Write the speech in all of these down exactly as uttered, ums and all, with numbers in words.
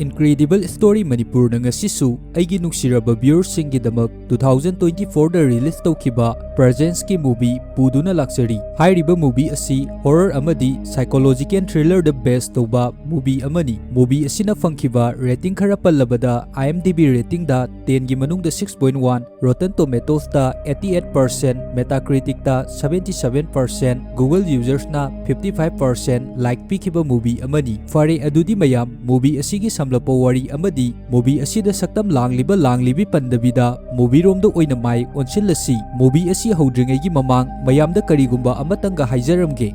Incredible Story ꯃꯅꯤꯄꯨꯔꯅ ꯉꯁꯤꯁꯨ ꯑꯩꯒꯤ ꯅꯨꯡꯁꯤꯔꯕ viewersꯁꯤꯡꯒꯤꯗꯃꯛ two thousand twenty fourꯗ release ꯇꯧꯈꯤꯕ Presence ꯀꯤ movie ꯄꯨꯗꯨꯅ ꯂꯥꯛꯆꯔꯤ꯫ ꯍꯥꯏꯔꯤꯕ movie ꯑꯁꯤ horror ꯑꯃꯗꯤ psychological thrillerꯗ base ꯇꯧꯕ movie ꯑꯃꯅꯤ꯫ Movie ꯑꯁꯤꯅ ꯐꯪꯈꯤꯕ rating ꯈꯔ ꯄꯜꯂꯕꯗ, IMDb ratingꯗ tenꯒꯤ ꯃꯅꯨꯡꯗ six point one, Rotten Tomatoesꯇ eighty eight percent, Metacriticꯇ seventy seven percent, Google usersꯅ fifty five percent like ꯄꯤꯈꯤꯕ movie ꯑꯃꯅꯤ꯫ ꯐꯔꯦ, ꯑꯗꯨꯗꯤ ꯃꯌꯥꯝ, movie ꯑꯁꯤꯒꯤ ꯁꯝꯂꯞꯄ ꯋꯥꯔꯤ ꯑꯃꯗꯤ movie ꯑꯁꯤꯗ ꯁꯛꯇꯝ ꯂꯥꯡꯂꯤꯕ ꯂꯥꯡꯂꯤꯕꯤ ꯄꯟꯗꯕꯤꯗ movie ꯔꯣꯝꯗ ꯑꯣꯏꯅ ꯃꯥꯏ ꯑꯣꯟꯁꯤꯜꯂꯁꯤ꯫ Movie ꯑꯁꯤ ꯍꯧꯗ꯭ꯔꯤꯉꯩꯒꯤ ꯃꯃꯥꯡ ꯃꯌꯥꯝꯗ ꯀꯔꯤꯒꯨꯝꯕ ꯑꯃꯇꯪꯒ ꯍꯥꯏꯖꯔꯝꯒꯦ꯫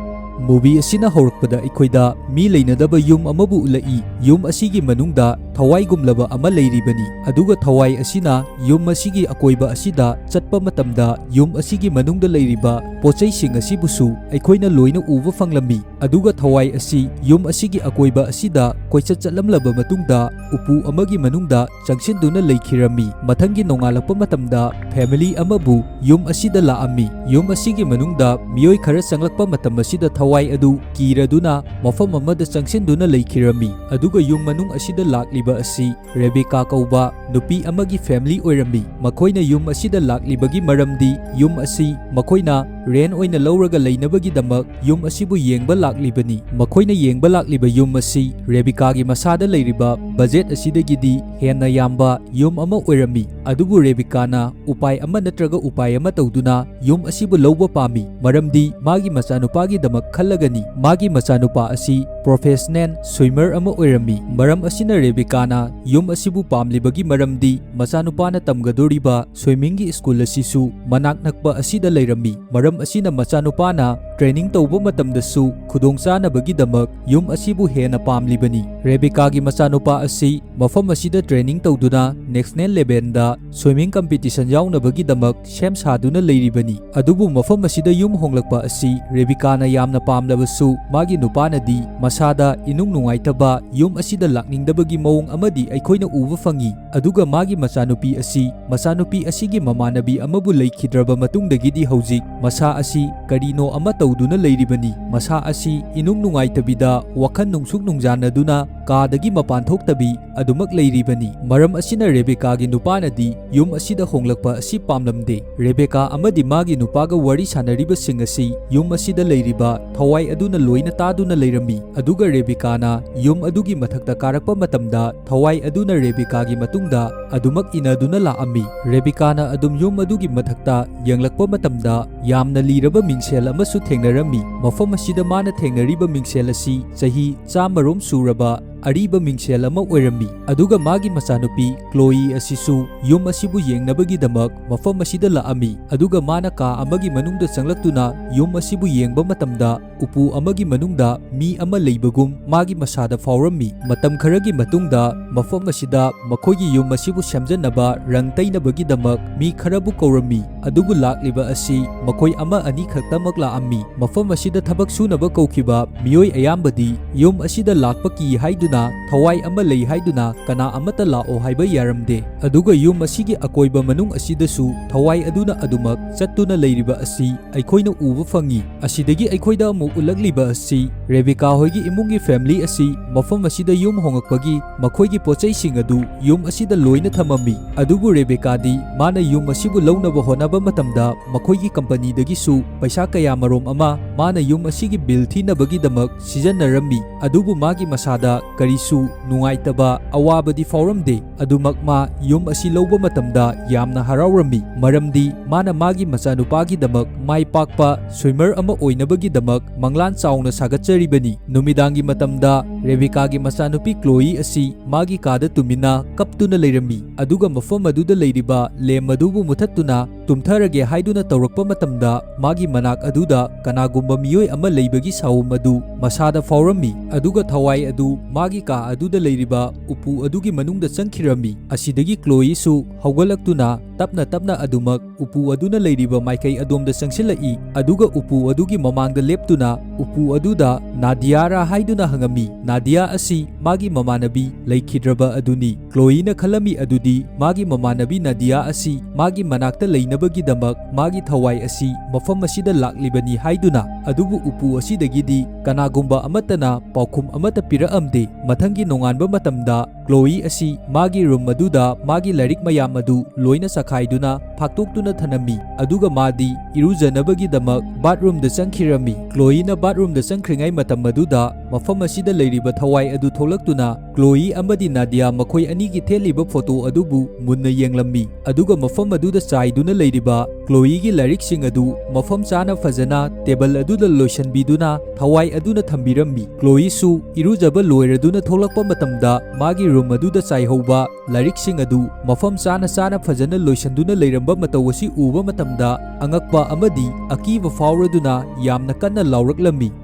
Movie ꯑꯁꯤꯅ ꯍꯧꯔꯛꯄꯗ ꯑꯩꯈꯣꯏꯗ ꯃꯤ ꯂꯩꯅꯗꯕ ꯌꯨꯝ ꯑꯃꯕꯨ ꯎꯠꯂꯛꯏ꯫ ꯌꯨꯝ ꯑꯁꯤꯒꯤ ꯃꯅꯨꯡꯗ ꯊꯋꯥꯏꯒꯨꯝꯂꯕ ꯑꯃ ꯂꯩꯔꯤꯕꯅꯤ, ꯑꯗꯨꯒ ꯊꯋꯥꯏ ꯑꯁꯤꯅ ꯌꯨꯝ ꯑꯁꯤꯒꯤ ꯑꯀꯣꯏꯕ ꯑꯁꯤꯗ ꯆꯠꯄ ꯃꯇꯝꯗ ꯌꯨꯝ ꯑꯁꯤꯒꯤ ꯃꯅꯨꯡꯗ ꯂꯩꯔꯤꯕ ꯄꯣꯠꯆꯩꯁꯤꯡ ꯑꯁꯤꯕꯨꯁꯨ ꯑꯩꯈꯣꯏꯅ ꯂꯣꯏꯅ ꯎꯕ ꯐꯪꯂꯝꯃꯤ꯫ ꯑꯗꯨꯒ ꯊꯋꯥꯏ ꯑꯁꯤ ꯌꯨꯝ ꯑꯁꯤꯒꯤ ꯑꯀꯣꯏꯕ ꯑꯁꯤꯗ ꯀꯣꯏꯆꯠ ꯆꯠꯂꯝꯂꯕ ꯃꯇꯨꯡꯗ ꯎꯄꯨ ꯑꯃꯒꯤ ꯃꯅꯨꯡꯗ ꯆꯪꯁꯤꯟꯗꯨꯅ ꯂꯩꯈꯤꯔꯝꯃꯤ꯫ ꯃꯊꯪꯒꯤ ꯅꯣꯡꯉꯥꯜꯂꯛꯄ ꯃꯇꯝꯗ family ꯑꯃꯕꯨ ꯌꯨꯝ ꯑꯁꯤꯗ ꯂꯥꯛꯑꯝꯃꯤ꯫ ꯌꯨꯝ ꯑꯁꯤꯒꯤ ꯃꯅꯨꯡꯗ ꯃꯤꯑꯣꯏ ꯈꯔ ꯆꯪꯂꯛꯄ ꯃꯇꯝ ꯑꯁꯤꯗ ꯊꯋꯥꯏ ꯑꯗꯨ ꯀꯤꯔꯗꯨꯅ ꯃꯐꯝ ꯑꯃꯗ ꯆꯪꯁꯤꯟꯗꯨꯅ ꯂꯩꯈꯤꯔꯝꯃꯤ꯫ ꯑꯗꯨꯒ ꯌꯨꯝ ꯃꯅꯨꯡ ꯑꯁꯤꯗ ꯂꯥꯛꯂꯤꯕ ꯑꯁꯤ ꯔꯦꯕꯤꯀꯥ ꯀꯧꯕ ꯅꯨꯄꯤ ꯑꯃꯒꯤ family ꯑꯣꯏꯔꯝꯃꯤ꯫ ꯃꯈꯣꯏꯅ ꯌꯨꯝ ꯑꯁꯤꯗ ꯂꯥꯛꯂꯤꯕꯒꯤ ꯃꯔꯝꯗꯤ ꯌꯨꯝ ꯑꯁꯤ ꯃꯈꯣꯏꯅ rent ꯑꯣꯏꯅ ꯂꯧꯔꯒ ꯂꯩꯅꯕꯒꯤꯗꯃꯛ ꯌꯨꯝ ꯑꯁꯤꯕꯨ ꯌꯦꯡꯕ ꯂꯥꯛꯂꯤꯕꯅꯤ꯫ ꯃꯈꯣꯏꯅ ꯌꯦꯡꯕ ꯂꯥꯛꯂꯤꯕ ꯌꯨꯝ ꯑꯁꯤ ꯔꯦꯕꯤꯀꯥꯒꯤ ꯃꯁꯥꯗ ꯂꯩꯔꯤꯕ budget ꯑꯁꯤꯗꯒꯤꯗꯤ ꯍꯦꯟꯅ ꯌꯥꯝꯕ ꯌꯨꯝ ꯑꯃ ꯑꯣꯏꯔꯝꯃꯤ꯫ ꯑꯗꯨꯕꯨ ꯔꯦꯕꯤꯀꯥꯅ ꯎꯄꯥꯏ ꯑꯃ ꯅꯠꯇ꯭ꯔꯒ ꯎꯄꯥꯏ ꯑꯃ ꯇꯧꯗꯨꯅ ꯌꯨꯝ ꯑꯁꯤꯕꯨ ꯂꯧꯕ ꯄꯥꯝꯃꯤ, ꯃꯔꯝꯗꯤ ꯃꯥꯒꯤ ꯃꯆꯥꯅꯨꯄꯥꯒꯤꯗꯃꯛ ꯈꯜꯂꯒꯅꯤ꯫ ꯃꯥꯒꯤ ꯃꯆꯥꯅꯨꯄꯥ ꯑꯁꯤ professional swimmer ꯑꯃ ꯑꯣꯏꯔꯝꯃꯤ꯫ ꯃꯔꯝ ꯑꯁꯤꯅ ꯔꯦꯕꯤꯀꯥꯅ ꯌꯨꯝ ꯑꯁꯤꯕꯨ ꯄꯥꯝꯂꯤꯕꯒꯤ ꯃꯔꯝꯗꯤ ꯃꯆꯥꯅꯨꯄꯥꯅ ꯇꯝꯒꯗꯧꯔꯤꯕ swimmingꯒꯤ school ꯑꯁꯤꯁꯨ ꯃꯅꯥꯛ ꯅꯛꯄ ꯑꯁꯤꯗ ꯂꯩꯔꯝꯃꯤ꯫ ꯃꯔꯝ ꯑꯁꯤꯅ ꯃꯆꯥꯅꯨꯄꯥꯅ training ꯇꯧꯕ ꯃꯇꯝꯗꯁꯨ ꯈꯨꯗꯣꯡꯆꯥꯅꯕꯒꯤꯗꯃꯛ ꯌꯨꯝ ꯑꯁꯤꯕꯨ ꯍꯦꯟꯅ ꯄꯥꯝꯂꯤꯕꯅꯤ꯫ ꯔꯦꯕꯤꯀꯥꯒꯤ ꯃꯆꯥꯅꯨꯄꯥ ꯑꯁꯤ ꯃꯐꯝ ꯑꯁꯤꯗ training ꯇꯧꯗꯨꯅ national levelꯗ swimming competition ꯌꯥꯎꯅꯕꯒꯤꯗꯃꯛ ꯁꯦꯝ ꯁꯥꯗꯨꯅ ꯂꯩꯔꯤꯕꯅꯤ꯫ ꯑꯗꯨꯕꯨ ꯃꯐꯝ ꯑꯁꯤꯗ ꯌꯨꯝ ꯍꯣꯡꯂꯛꯄ ꯑꯁꯤ ꯔꯦꯕꯤꯀꯥꯅ ꯌꯥꯝꯅ ꯄꯥꯝꯂꯕꯁꯨ, ꯃꯥꯒꯤ ꯅꯨꯄꯥꯅꯗꯤ ꯃꯁꯥꯗ ꯏꯅꯨꯡ ꯅꯨꯡꯉꯥꯏꯇꯕ, ꯌꯨꯝ ꯑꯁꯤꯗ ꯂꯥꯛꯅꯤꯡꯗꯕꯒꯤ ꯃꯑꯣꯡ ꯑꯃꯗꯤ ꯑꯩꯈꯣꯏꯅ ꯎꯕ ꯐꯪꯏ꯫ ꯑꯗꯨꯒ ꯃꯥꯒꯤ ꯃꯆꯥꯅꯨꯄꯤ ꯑꯁꯤ, ꯃꯆꯥꯅꯨꯄꯤ ꯑꯁꯤꯒꯤ ꯃꯃꯥꯟꯅꯕꯤ ꯑꯃꯕꯨ ꯂꯩꯈꯤꯗ꯭ꯔꯕ ꯃꯇꯨꯡꯗꯒꯤꯗꯤ ꯍꯧꯖꯤꯛ ꯃꯁꯥ ꯑꯁꯤ ꯀꯔꯤꯅꯣ ꯑꯃ ꯇꯧꯗꯨꯅ ꯂꯩꯔꯤꯕꯅꯤ꯫ ꯃꯁꯥ ꯑꯁꯤ ꯏꯅꯨꯡ ꯅꯨꯡꯉꯥꯏꯇꯕꯤꯗ, ꯋꯥꯈꯜ ꯅꯨꯡꯁꯨꯛ ꯅꯨꯡꯖꯥꯅꯗꯨꯅ ꯀꯥꯗꯒꯤ ꯃꯄꯥꯟ ꯊꯣꯛꯇꯕꯤ ꯑꯗꯨꯃꯛ ꯂꯩꯔꯤꯕꯅꯤ꯫ ꯃꯔꯝ ꯑꯁꯤꯅ ꯔꯦꯕꯦꯀꯥꯒꯤ ꯅꯨꯄꯥꯅꯗꯤ ꯌꯨꯝ ꯑꯁꯤꯗ ꯍꯣꯡꯂꯛꯄ ꯑꯁꯤ ꯄꯥꯝꯂꯝꯗꯦ꯫ ꯔꯦꯕꯦꯀꯥ ꯑꯃꯗꯤ ꯃꯥꯒꯤ ꯅꯨꯄꯥꯒ ꯋꯥꯔꯤ ꯁꯥꯟꯅꯔꯤꯕꯁꯤꯡ ꯑꯁꯤ ꯌꯨꯝ ꯑꯁꯤꯗ ꯂꯩꯔꯤꯕ ꯊꯋꯥꯏ ꯑꯗꯨꯅ ꯂꯣꯏꯅ ꯇꯥꯗꯨꯅ ꯂꯩꯔꯝꯃꯤ꯫ ꯑꯗꯨꯒ ꯔꯦꯕꯦꯀꯥꯅ ꯌꯨꯝ ꯑꯗꯨꯒꯤ ꯃꯊꯛꯇ ꯀꯥꯔꯛꯄ ꯃꯇꯝꯗ, ꯊꯋꯥꯏ ꯑꯗꯨꯅ ꯔꯦꯕꯦꯀꯥꯒꯤ ꯃꯇꯨꯡꯗ ꯑꯗꯨꯃꯛ ꯏꯟꯅꯗꯨꯅ ꯂꯥꯛꯑꯝꯃꯤ꯫ ꯔꯦꯕꯦꯀꯥꯅ ꯑꯗꯨꯝ ꯌꯨꯝ ꯑꯗꯨꯒꯤ ꯃꯊꯛꯇ ꯌꯦꯡꯂꯛꯄ ꯃꯇꯝꯗ, ꯌꯥꯝꯅ ꯂꯤꯔꯕ ꯃꯤꯡꯁꯦꯜ ꯑꯃꯁꯨ ꯊꯦꯡꯅꯔꯝꯃꯤ꯫ ꯃꯐꯝ ꯑꯁꯤꯗ ꯃꯥꯅ ꯊꯦꯡꯅꯔꯤꯕ ꯃꯤꯡꯁꯦꯜ ꯑꯁꯤ ꯆꯍꯤ ꯆꯥꯝꯃꯔꯣꯝ ꯁꯨꯔꯕ ꯑꯔꯤꯕ ꯃꯤꯡꯁꯦꯜ ꯑꯃ ꯑꯣꯏꯔꯝꯃꯤ꯫ ꯑꯗꯨꯒ ꯃꯥꯒꯤ ꯃꯆꯥꯅꯨꯄꯤ ꯀ꯭ꯂꯣꯏ ꯑꯁꯤꯁꯨ ꯌꯨꯝ ꯑꯁꯤꯕꯨ ꯌꯦꯡꯅꯕꯒꯤꯗꯃꯛ ꯃꯐꯝ ꯑꯁꯤꯗ ꯂꯥꯛꯑꯝꯃꯤ꯫ ꯑꯗꯨꯒ ꯃꯥꯅ ꯀꯥ ꯑꯃꯒꯤ ꯃꯅꯨꯡꯗ ꯆꯪꯂꯛꯇꯨꯅ ꯌꯨꯝ ꯑꯁꯤꯕꯨ ꯌꯦꯡꯕ ꯃꯇꯝꯗ, ꯎꯄꯨ ꯑꯃꯒꯤ ꯃꯅꯨꯡꯗ ꯃꯤ ꯑꯃ ꯂꯩꯕꯒꯨꯝ ꯃꯥꯒꯤ ꯃꯁꯥꯗ ꯐꯥꯎꯔꯝꯃꯤ꯫ ꯃꯇꯝ ꯈꯔꯒꯤ ꯃꯇꯨꯡꯗ ꯃꯐꯝ ꯑꯁꯤꯗ ꯃꯈꯣꯏꯒꯤ ꯌꯨꯝ ꯑꯁꯤꯕꯨ ꯁꯦꯝꯖꯅꯕ ꯔꯪ ꯇꯩꯅꯕꯒꯤꯗꯃꯛ ꯃꯤ ꯈꯔꯕꯨ ꯀꯧꯔꯝꯃꯤ꯫ ꯑꯗꯨꯕꯨ ꯂꯥꯛꯂꯤꯕ ꯑꯁꯤ ꯃꯈꯣꯏ ꯑꯃ ꯑꯅꯤ ꯈꯛꯇꯃꯛ ꯂꯥꯛꯑꯝꯃꯤ꯫ ꯃꯐꯝ ꯑꯁꯤꯗ ꯊꯕꯛ ꯁꯨꯅꯕ ꯀꯧꯈꯤꯕ ꯃꯤꯑꯣꯏ ꯑꯌꯥꯝꯕꯗꯤ ꯌꯨꯝ ꯑꯁꯤꯗ ꯂꯥꯛꯄ ꯀꯤ ꯍꯥꯏꯗꯨꯅ, ꯊꯋꯥꯏ ꯑꯃ ꯂꯩ ꯍꯥꯏꯗꯨꯅ ꯀꯅꯥ ꯑꯃꯠꯇ ꯂꯥꯛꯑꯣ ꯍꯥꯏꯕ ꯌꯥꯔꯝꯗꯦ꯫ ꯑꯗꯨꯒ ꯌꯨꯝ ꯑꯁꯤꯒꯤ ꯑꯀꯣꯏꯕ ꯃꯅꯨꯡ ꯑꯁꯤꯗꯁꯨ ꯊꯋꯥꯏ ꯑꯗꯨꯅ ꯑꯗꯨꯃꯛ ꯆꯠꯇꯨꯅ ꯂꯩꯔꯤꯕ ꯑꯁꯤ ꯑꯩꯈꯣꯏꯅ ꯎꯕ ꯐꯪꯉꯤ꯫ ꯑꯁꯤꯗꯒꯤ ꯑꯩꯈꯣꯏꯗ ꯑꯃꯨꯛ ꯎꯠꯂꯛꯂꯤꯕ ꯑꯁꯤ ꯔꯦꯕꯦꯀꯥ ꯍꯣꯏꯒꯤ ꯏꯃꯨꯡꯒꯤ ꯐꯦꯃꯤꯂꯤ ꯑꯁꯤ ꯃꯐꯝ ꯑꯁꯤꯗ ꯌꯨꯝ ꯍꯣꯡꯉꯛꯄꯒꯤ ꯃꯈꯣꯏꯒꯤ ꯄꯣꯠꯆꯩꯁꯤꯡ ꯑꯗꯨ ꯌꯨꯝ ꯑꯁꯤꯗ ꯂꯣꯏꯅ ꯊꯝꯃꯝꯃꯤ꯫ ꯑꯗꯨꯕꯨ ꯔꯦꯕꯦꯀꯥꯗꯤ ꯃꯥꯅ ꯌꯨꯝ ꯑꯁꯤꯕꯨ ꯂꯧꯅꯕ ꯍꯣꯠꯅꯕ ꯃꯇꯝꯗ ꯃꯈꯣꯏꯒꯤ ꯀꯝꯄꯅꯤꯗꯒꯤꯁꯨ ꯄꯩꯁꯥ ꯀꯌꯥ ꯃꯔꯣꯝ ꯑꯃ ꯃꯥꯅ ꯌꯨꯝ ꯑꯁꯤꯒꯤ ꯕꯤꯜ ꯊꯤꯅꯕꯒꯤꯗꯃꯛ ꯁꯤꯖꯤꯟꯅꯔꯝꯃꯤ꯫ ꯑꯗꯨꯕꯨ ꯃꯥꯒꯤ ꯃꯁꯥꯗ ꯀꯔꯤꯁꯨ ꯅꯨꯡꯉꯥꯏꯇꯕ, ꯑꯋꯥꯕꯗꯤ ꯐꯥꯎꯔꯝꯗꯦ꯫ ꯑꯗꯨꯃꯛ ꯃꯥ ꯌꯨꯝ ꯑꯁꯤ ꯂꯧꯕ ꯃꯇꯝꯗ ꯌꯥꯝꯅ ꯍꯔꯥꯎꯔꯝꯃꯤ, ꯃꯔꯝꯗꯤ ꯃꯥꯅ ꯃꯥꯒꯤ ꯃꯆꯥꯅꯨꯄꯥꯒꯤꯗꯃꯛ ꯃꯥꯏ ꯄꯥꯛꯄ ꯁ꯭ꯋꯤꯃꯔ ꯑꯃ ꯑꯣꯏꯅꯕꯒꯤꯗꯃꯛ ꯃꯪꯂꯥꯟ ꯆꯥꯎꯅ ꯁꯥꯒꯠꯆꯔꯤꯕꯅꯤ꯫ ꯅꯨꯃꯤꯗꯥꯡꯒꯤ ꯃꯇꯝꯗ ꯔꯦꯕꯦꯀꯥꯒꯤ ꯃꯆꯥꯅꯨꯄꯤ ꯀ꯭ꯂꯣꯏ ꯑꯁꯤ ꯃꯥꯒꯤ ꯀꯥꯗ ꯇꯨꯃꯤꯟꯅ ꯀꯞꯇꯨꯅ ꯂꯩꯔꯝꯃꯤ, ꯑꯗꯨꯒ ꯃꯐꯝ ꯑꯗꯨꯗ ꯂꯩꯔꯤꯕ ꯂꯦꯝ ꯑꯗꯨꯕꯨ ꯃꯨꯊꯠꯇꯨꯅ ꯇꯨꯝꯊꯔꯒꯦ ꯍꯥꯏꯗꯨꯅ ꯇꯧꯔꯛꯄ ꯃꯇꯝꯗ, ꯃꯥꯒꯤ ꯃꯅꯥꯛ ꯑꯗꯨꯗ ꯀꯅꯥꯒꯨꯝꯕ ꯃꯤꯑꯣꯏ ꯑꯃ ꯂꯩꯕꯒꯤ ꯁꯥꯎꯝ ꯑꯗꯨ ꯃꯁꯥꯗ ꯐꯥꯎꯔꯝꯃꯤ, ꯑꯗꯨꯒ ꯊꯋꯥꯏ ꯑꯗꯨ ꯃꯥꯒꯤ ꯃꯥꯒꯤ ꯀꯥ ꯑꯗꯨꯗ ꯂꯩꯔꯤꯕ ꯎꯄꯨ ꯑꯗꯨꯒꯤ ꯃꯅꯨꯡꯗ ꯆꯪꯈꯤꯔꯝꯃꯤ꯫ ꯑꯁꯤꯗꯒꯤ ꯀ꯭ꯂꯣꯏꯁꯨ ꯍꯧꯒꯠꯂꯛꯇꯨꯅ ꯇꯞꯅ ꯇꯞꯅ ꯑꯗꯨꯃꯛ ꯎꯄꯨ ꯑꯗꯨꯅ ꯂꯩꯔꯤꯕ ꯃꯥꯏꯀꯩ ꯑꯗꯣꯝꯗ ꯆꯪꯁꯤꯜꯂꯛꯏ, ꯑꯗꯨꯒ ꯎꯄꯨ ꯑꯗꯨꯒꯤ ꯃꯃꯥꯡꯗ ꯂꯦꯞꯇꯨꯅ ꯎꯄꯨ ꯑꯗꯨꯗ ꯅꯥꯗꯤꯌꯥꯔꯥ ꯍꯥꯏꯗꯨꯅ ꯍꯪꯉꯝꯃꯤ꯫ ꯅꯥꯗꯤꯌꯥ ꯑꯁꯤ ꯃꯥꯒꯤ ꯃꯃꯥꯟꯅꯕꯤ ꯂꯩꯈꯤꯗ꯭ꯔꯕ ꯑꯗꯨꯅꯤ꯫ ꯀ꯭ꯂꯣꯏꯅ ꯈꯜꯂꯝꯃꯤ ꯑꯗꯨꯗꯤ ꯃꯥꯒꯤ ꯃꯃꯥꯟꯅꯕꯤ ꯅꯥꯗꯤꯌꯥ ꯑꯁꯤ ꯃꯥꯒꯤ ꯃꯅꯥꯛꯇ ꯂꯩꯅꯕꯒꯤꯗꯃꯛ ꯃꯥꯒꯤ ꯊꯋꯥꯏ ꯑꯁꯤ ꯃꯐꯝ ꯑꯁꯤꯗ ꯂꯥꯛꯂꯤꯕꯅꯤ ꯍꯥꯏꯗꯨꯅ, ꯑꯗꯨꯕꯨ ꯎꯄꯨ ꯑꯁꯤꯗꯒꯤꯗꯤ ꯀꯅꯥꯒꯨꯝꯕ ꯑꯃꯠꯇꯅ ꯄꯥꯎꯈꯨꯝ ꯑꯃꯠꯇ ꯄꯤꯔꯛꯑꯝꯗꯦ꯫ ꯃꯊꯪꯒꯤ ꯅꯣꯡꯉꯥꯟꯕ ꯃꯇꯝꯗ ꯀ꯭ꯂꯣꯏ ꯑꯁꯤ ꯃꯥꯒꯤ ꯔꯨꯝ ꯑꯗꯨꯗ ꯃꯥꯒꯤ ꯂꯥꯏꯔꯤꯛ ꯃꯌꯥꯝ ꯑꯗꯨ ꯂꯣꯏꯅ ꯆꯈꯥꯏꯗꯨꯅ ꯐꯥꯛꯇꯣꯛꯇꯨꯅ ꯊꯅꯝꯃꯤ, ꯑꯗꯨꯒ ꯃꯥꯗꯤ ꯏꯔꯨꯖꯅꯕꯒꯤꯗꯃꯛ ꯕꯥꯠꯔꯨꯝꯗ ꯆꯪꯈꯤꯔꯝꯃꯤ꯫ ꯀ꯭ꯂꯣꯏꯅ ꯕꯥꯠꯔꯨꯝꯗ ꯆꯪꯈ꯭ꯔꯤꯉꯩ ꯃꯇꯝ ꯑꯗꯨꯗ ꯃꯐꯝ ꯑꯁꯤꯗ ꯂꯩꯔꯤꯕ ꯊꯋꯥꯏ ꯑꯗꯨ ꯊꯣꯛꯂꯛꯇꯨꯅ ꯀ꯭ꯂꯣꯏ ꯑꯃꯗꯤ ꯅꯥꯗꯤꯌꯥ ꯃꯈꯣꯏ ꯑꯅꯤꯒꯤ ꯊꯦꯠꯂꯤꯕ ꯐꯣꯇꯣ ꯑꯗꯨꯕꯨ ꯃꯨꯟꯅ ꯌꯦꯡꯂꯝꯃꯤ, ꯑꯗꯨꯒ ꯃꯐꯝ ꯑꯗꯨꯗ ꯆꯥꯏꯗꯨꯅ ꯂꯩꯔꯤꯕ ꯀ꯭ꯂꯣꯏꯒꯤ ꯂꯥꯏꯔꯤꯛꯁꯤꯡ ꯑꯗꯨ ꯃꯐꯝ ꯆꯥꯅ ꯐꯖꯅ ꯇꯦꯕꯜ ꯑꯗꯨꯗ ꯂꯣꯏꯁꯤꯟꯕꯤꯗꯨꯅ ꯊꯋꯥꯏ ꯑꯗꯨꯅ ꯊꯝꯕꯤꯔꯝꯃꯤ꯫ ꯀ꯭ꯂꯣꯏꯁꯨ ꯏꯔꯨꯖꯕ ꯂꯣꯏꯔꯗꯨꯅ ꯊꯣꯛꯂꯛꯄ ꯃꯇꯝꯗ ꯃꯥꯒꯤ ꯔꯨꯝ ꯑꯗꯨꯗ ꯆꯥꯏꯍꯧꯕ ꯂꯥꯏꯔꯤꯛꯁꯤꯡ ꯑꯗꯨ ꯃꯐꯝ ꯆꯥꯅ ꯆꯥꯅ ꯐꯖꯅ ꯂꯣꯏꯁꯤꯟꯗꯨꯅ ꯂꯩꯔꯝꯕ ꯃꯇꯧ ꯑꯁꯤ ꯎꯕ ꯃꯇꯝꯗ ꯑꯉꯛꯄ ꯑꯃꯗꯤ ꯑꯀꯤꯕ ꯐꯥꯎꯔꯗꯨꯅ ꯌꯥꯝꯅ ꯀꯟꯅ ꯂꯥꯎꯔꯛꯂꯝꯃꯤ꯫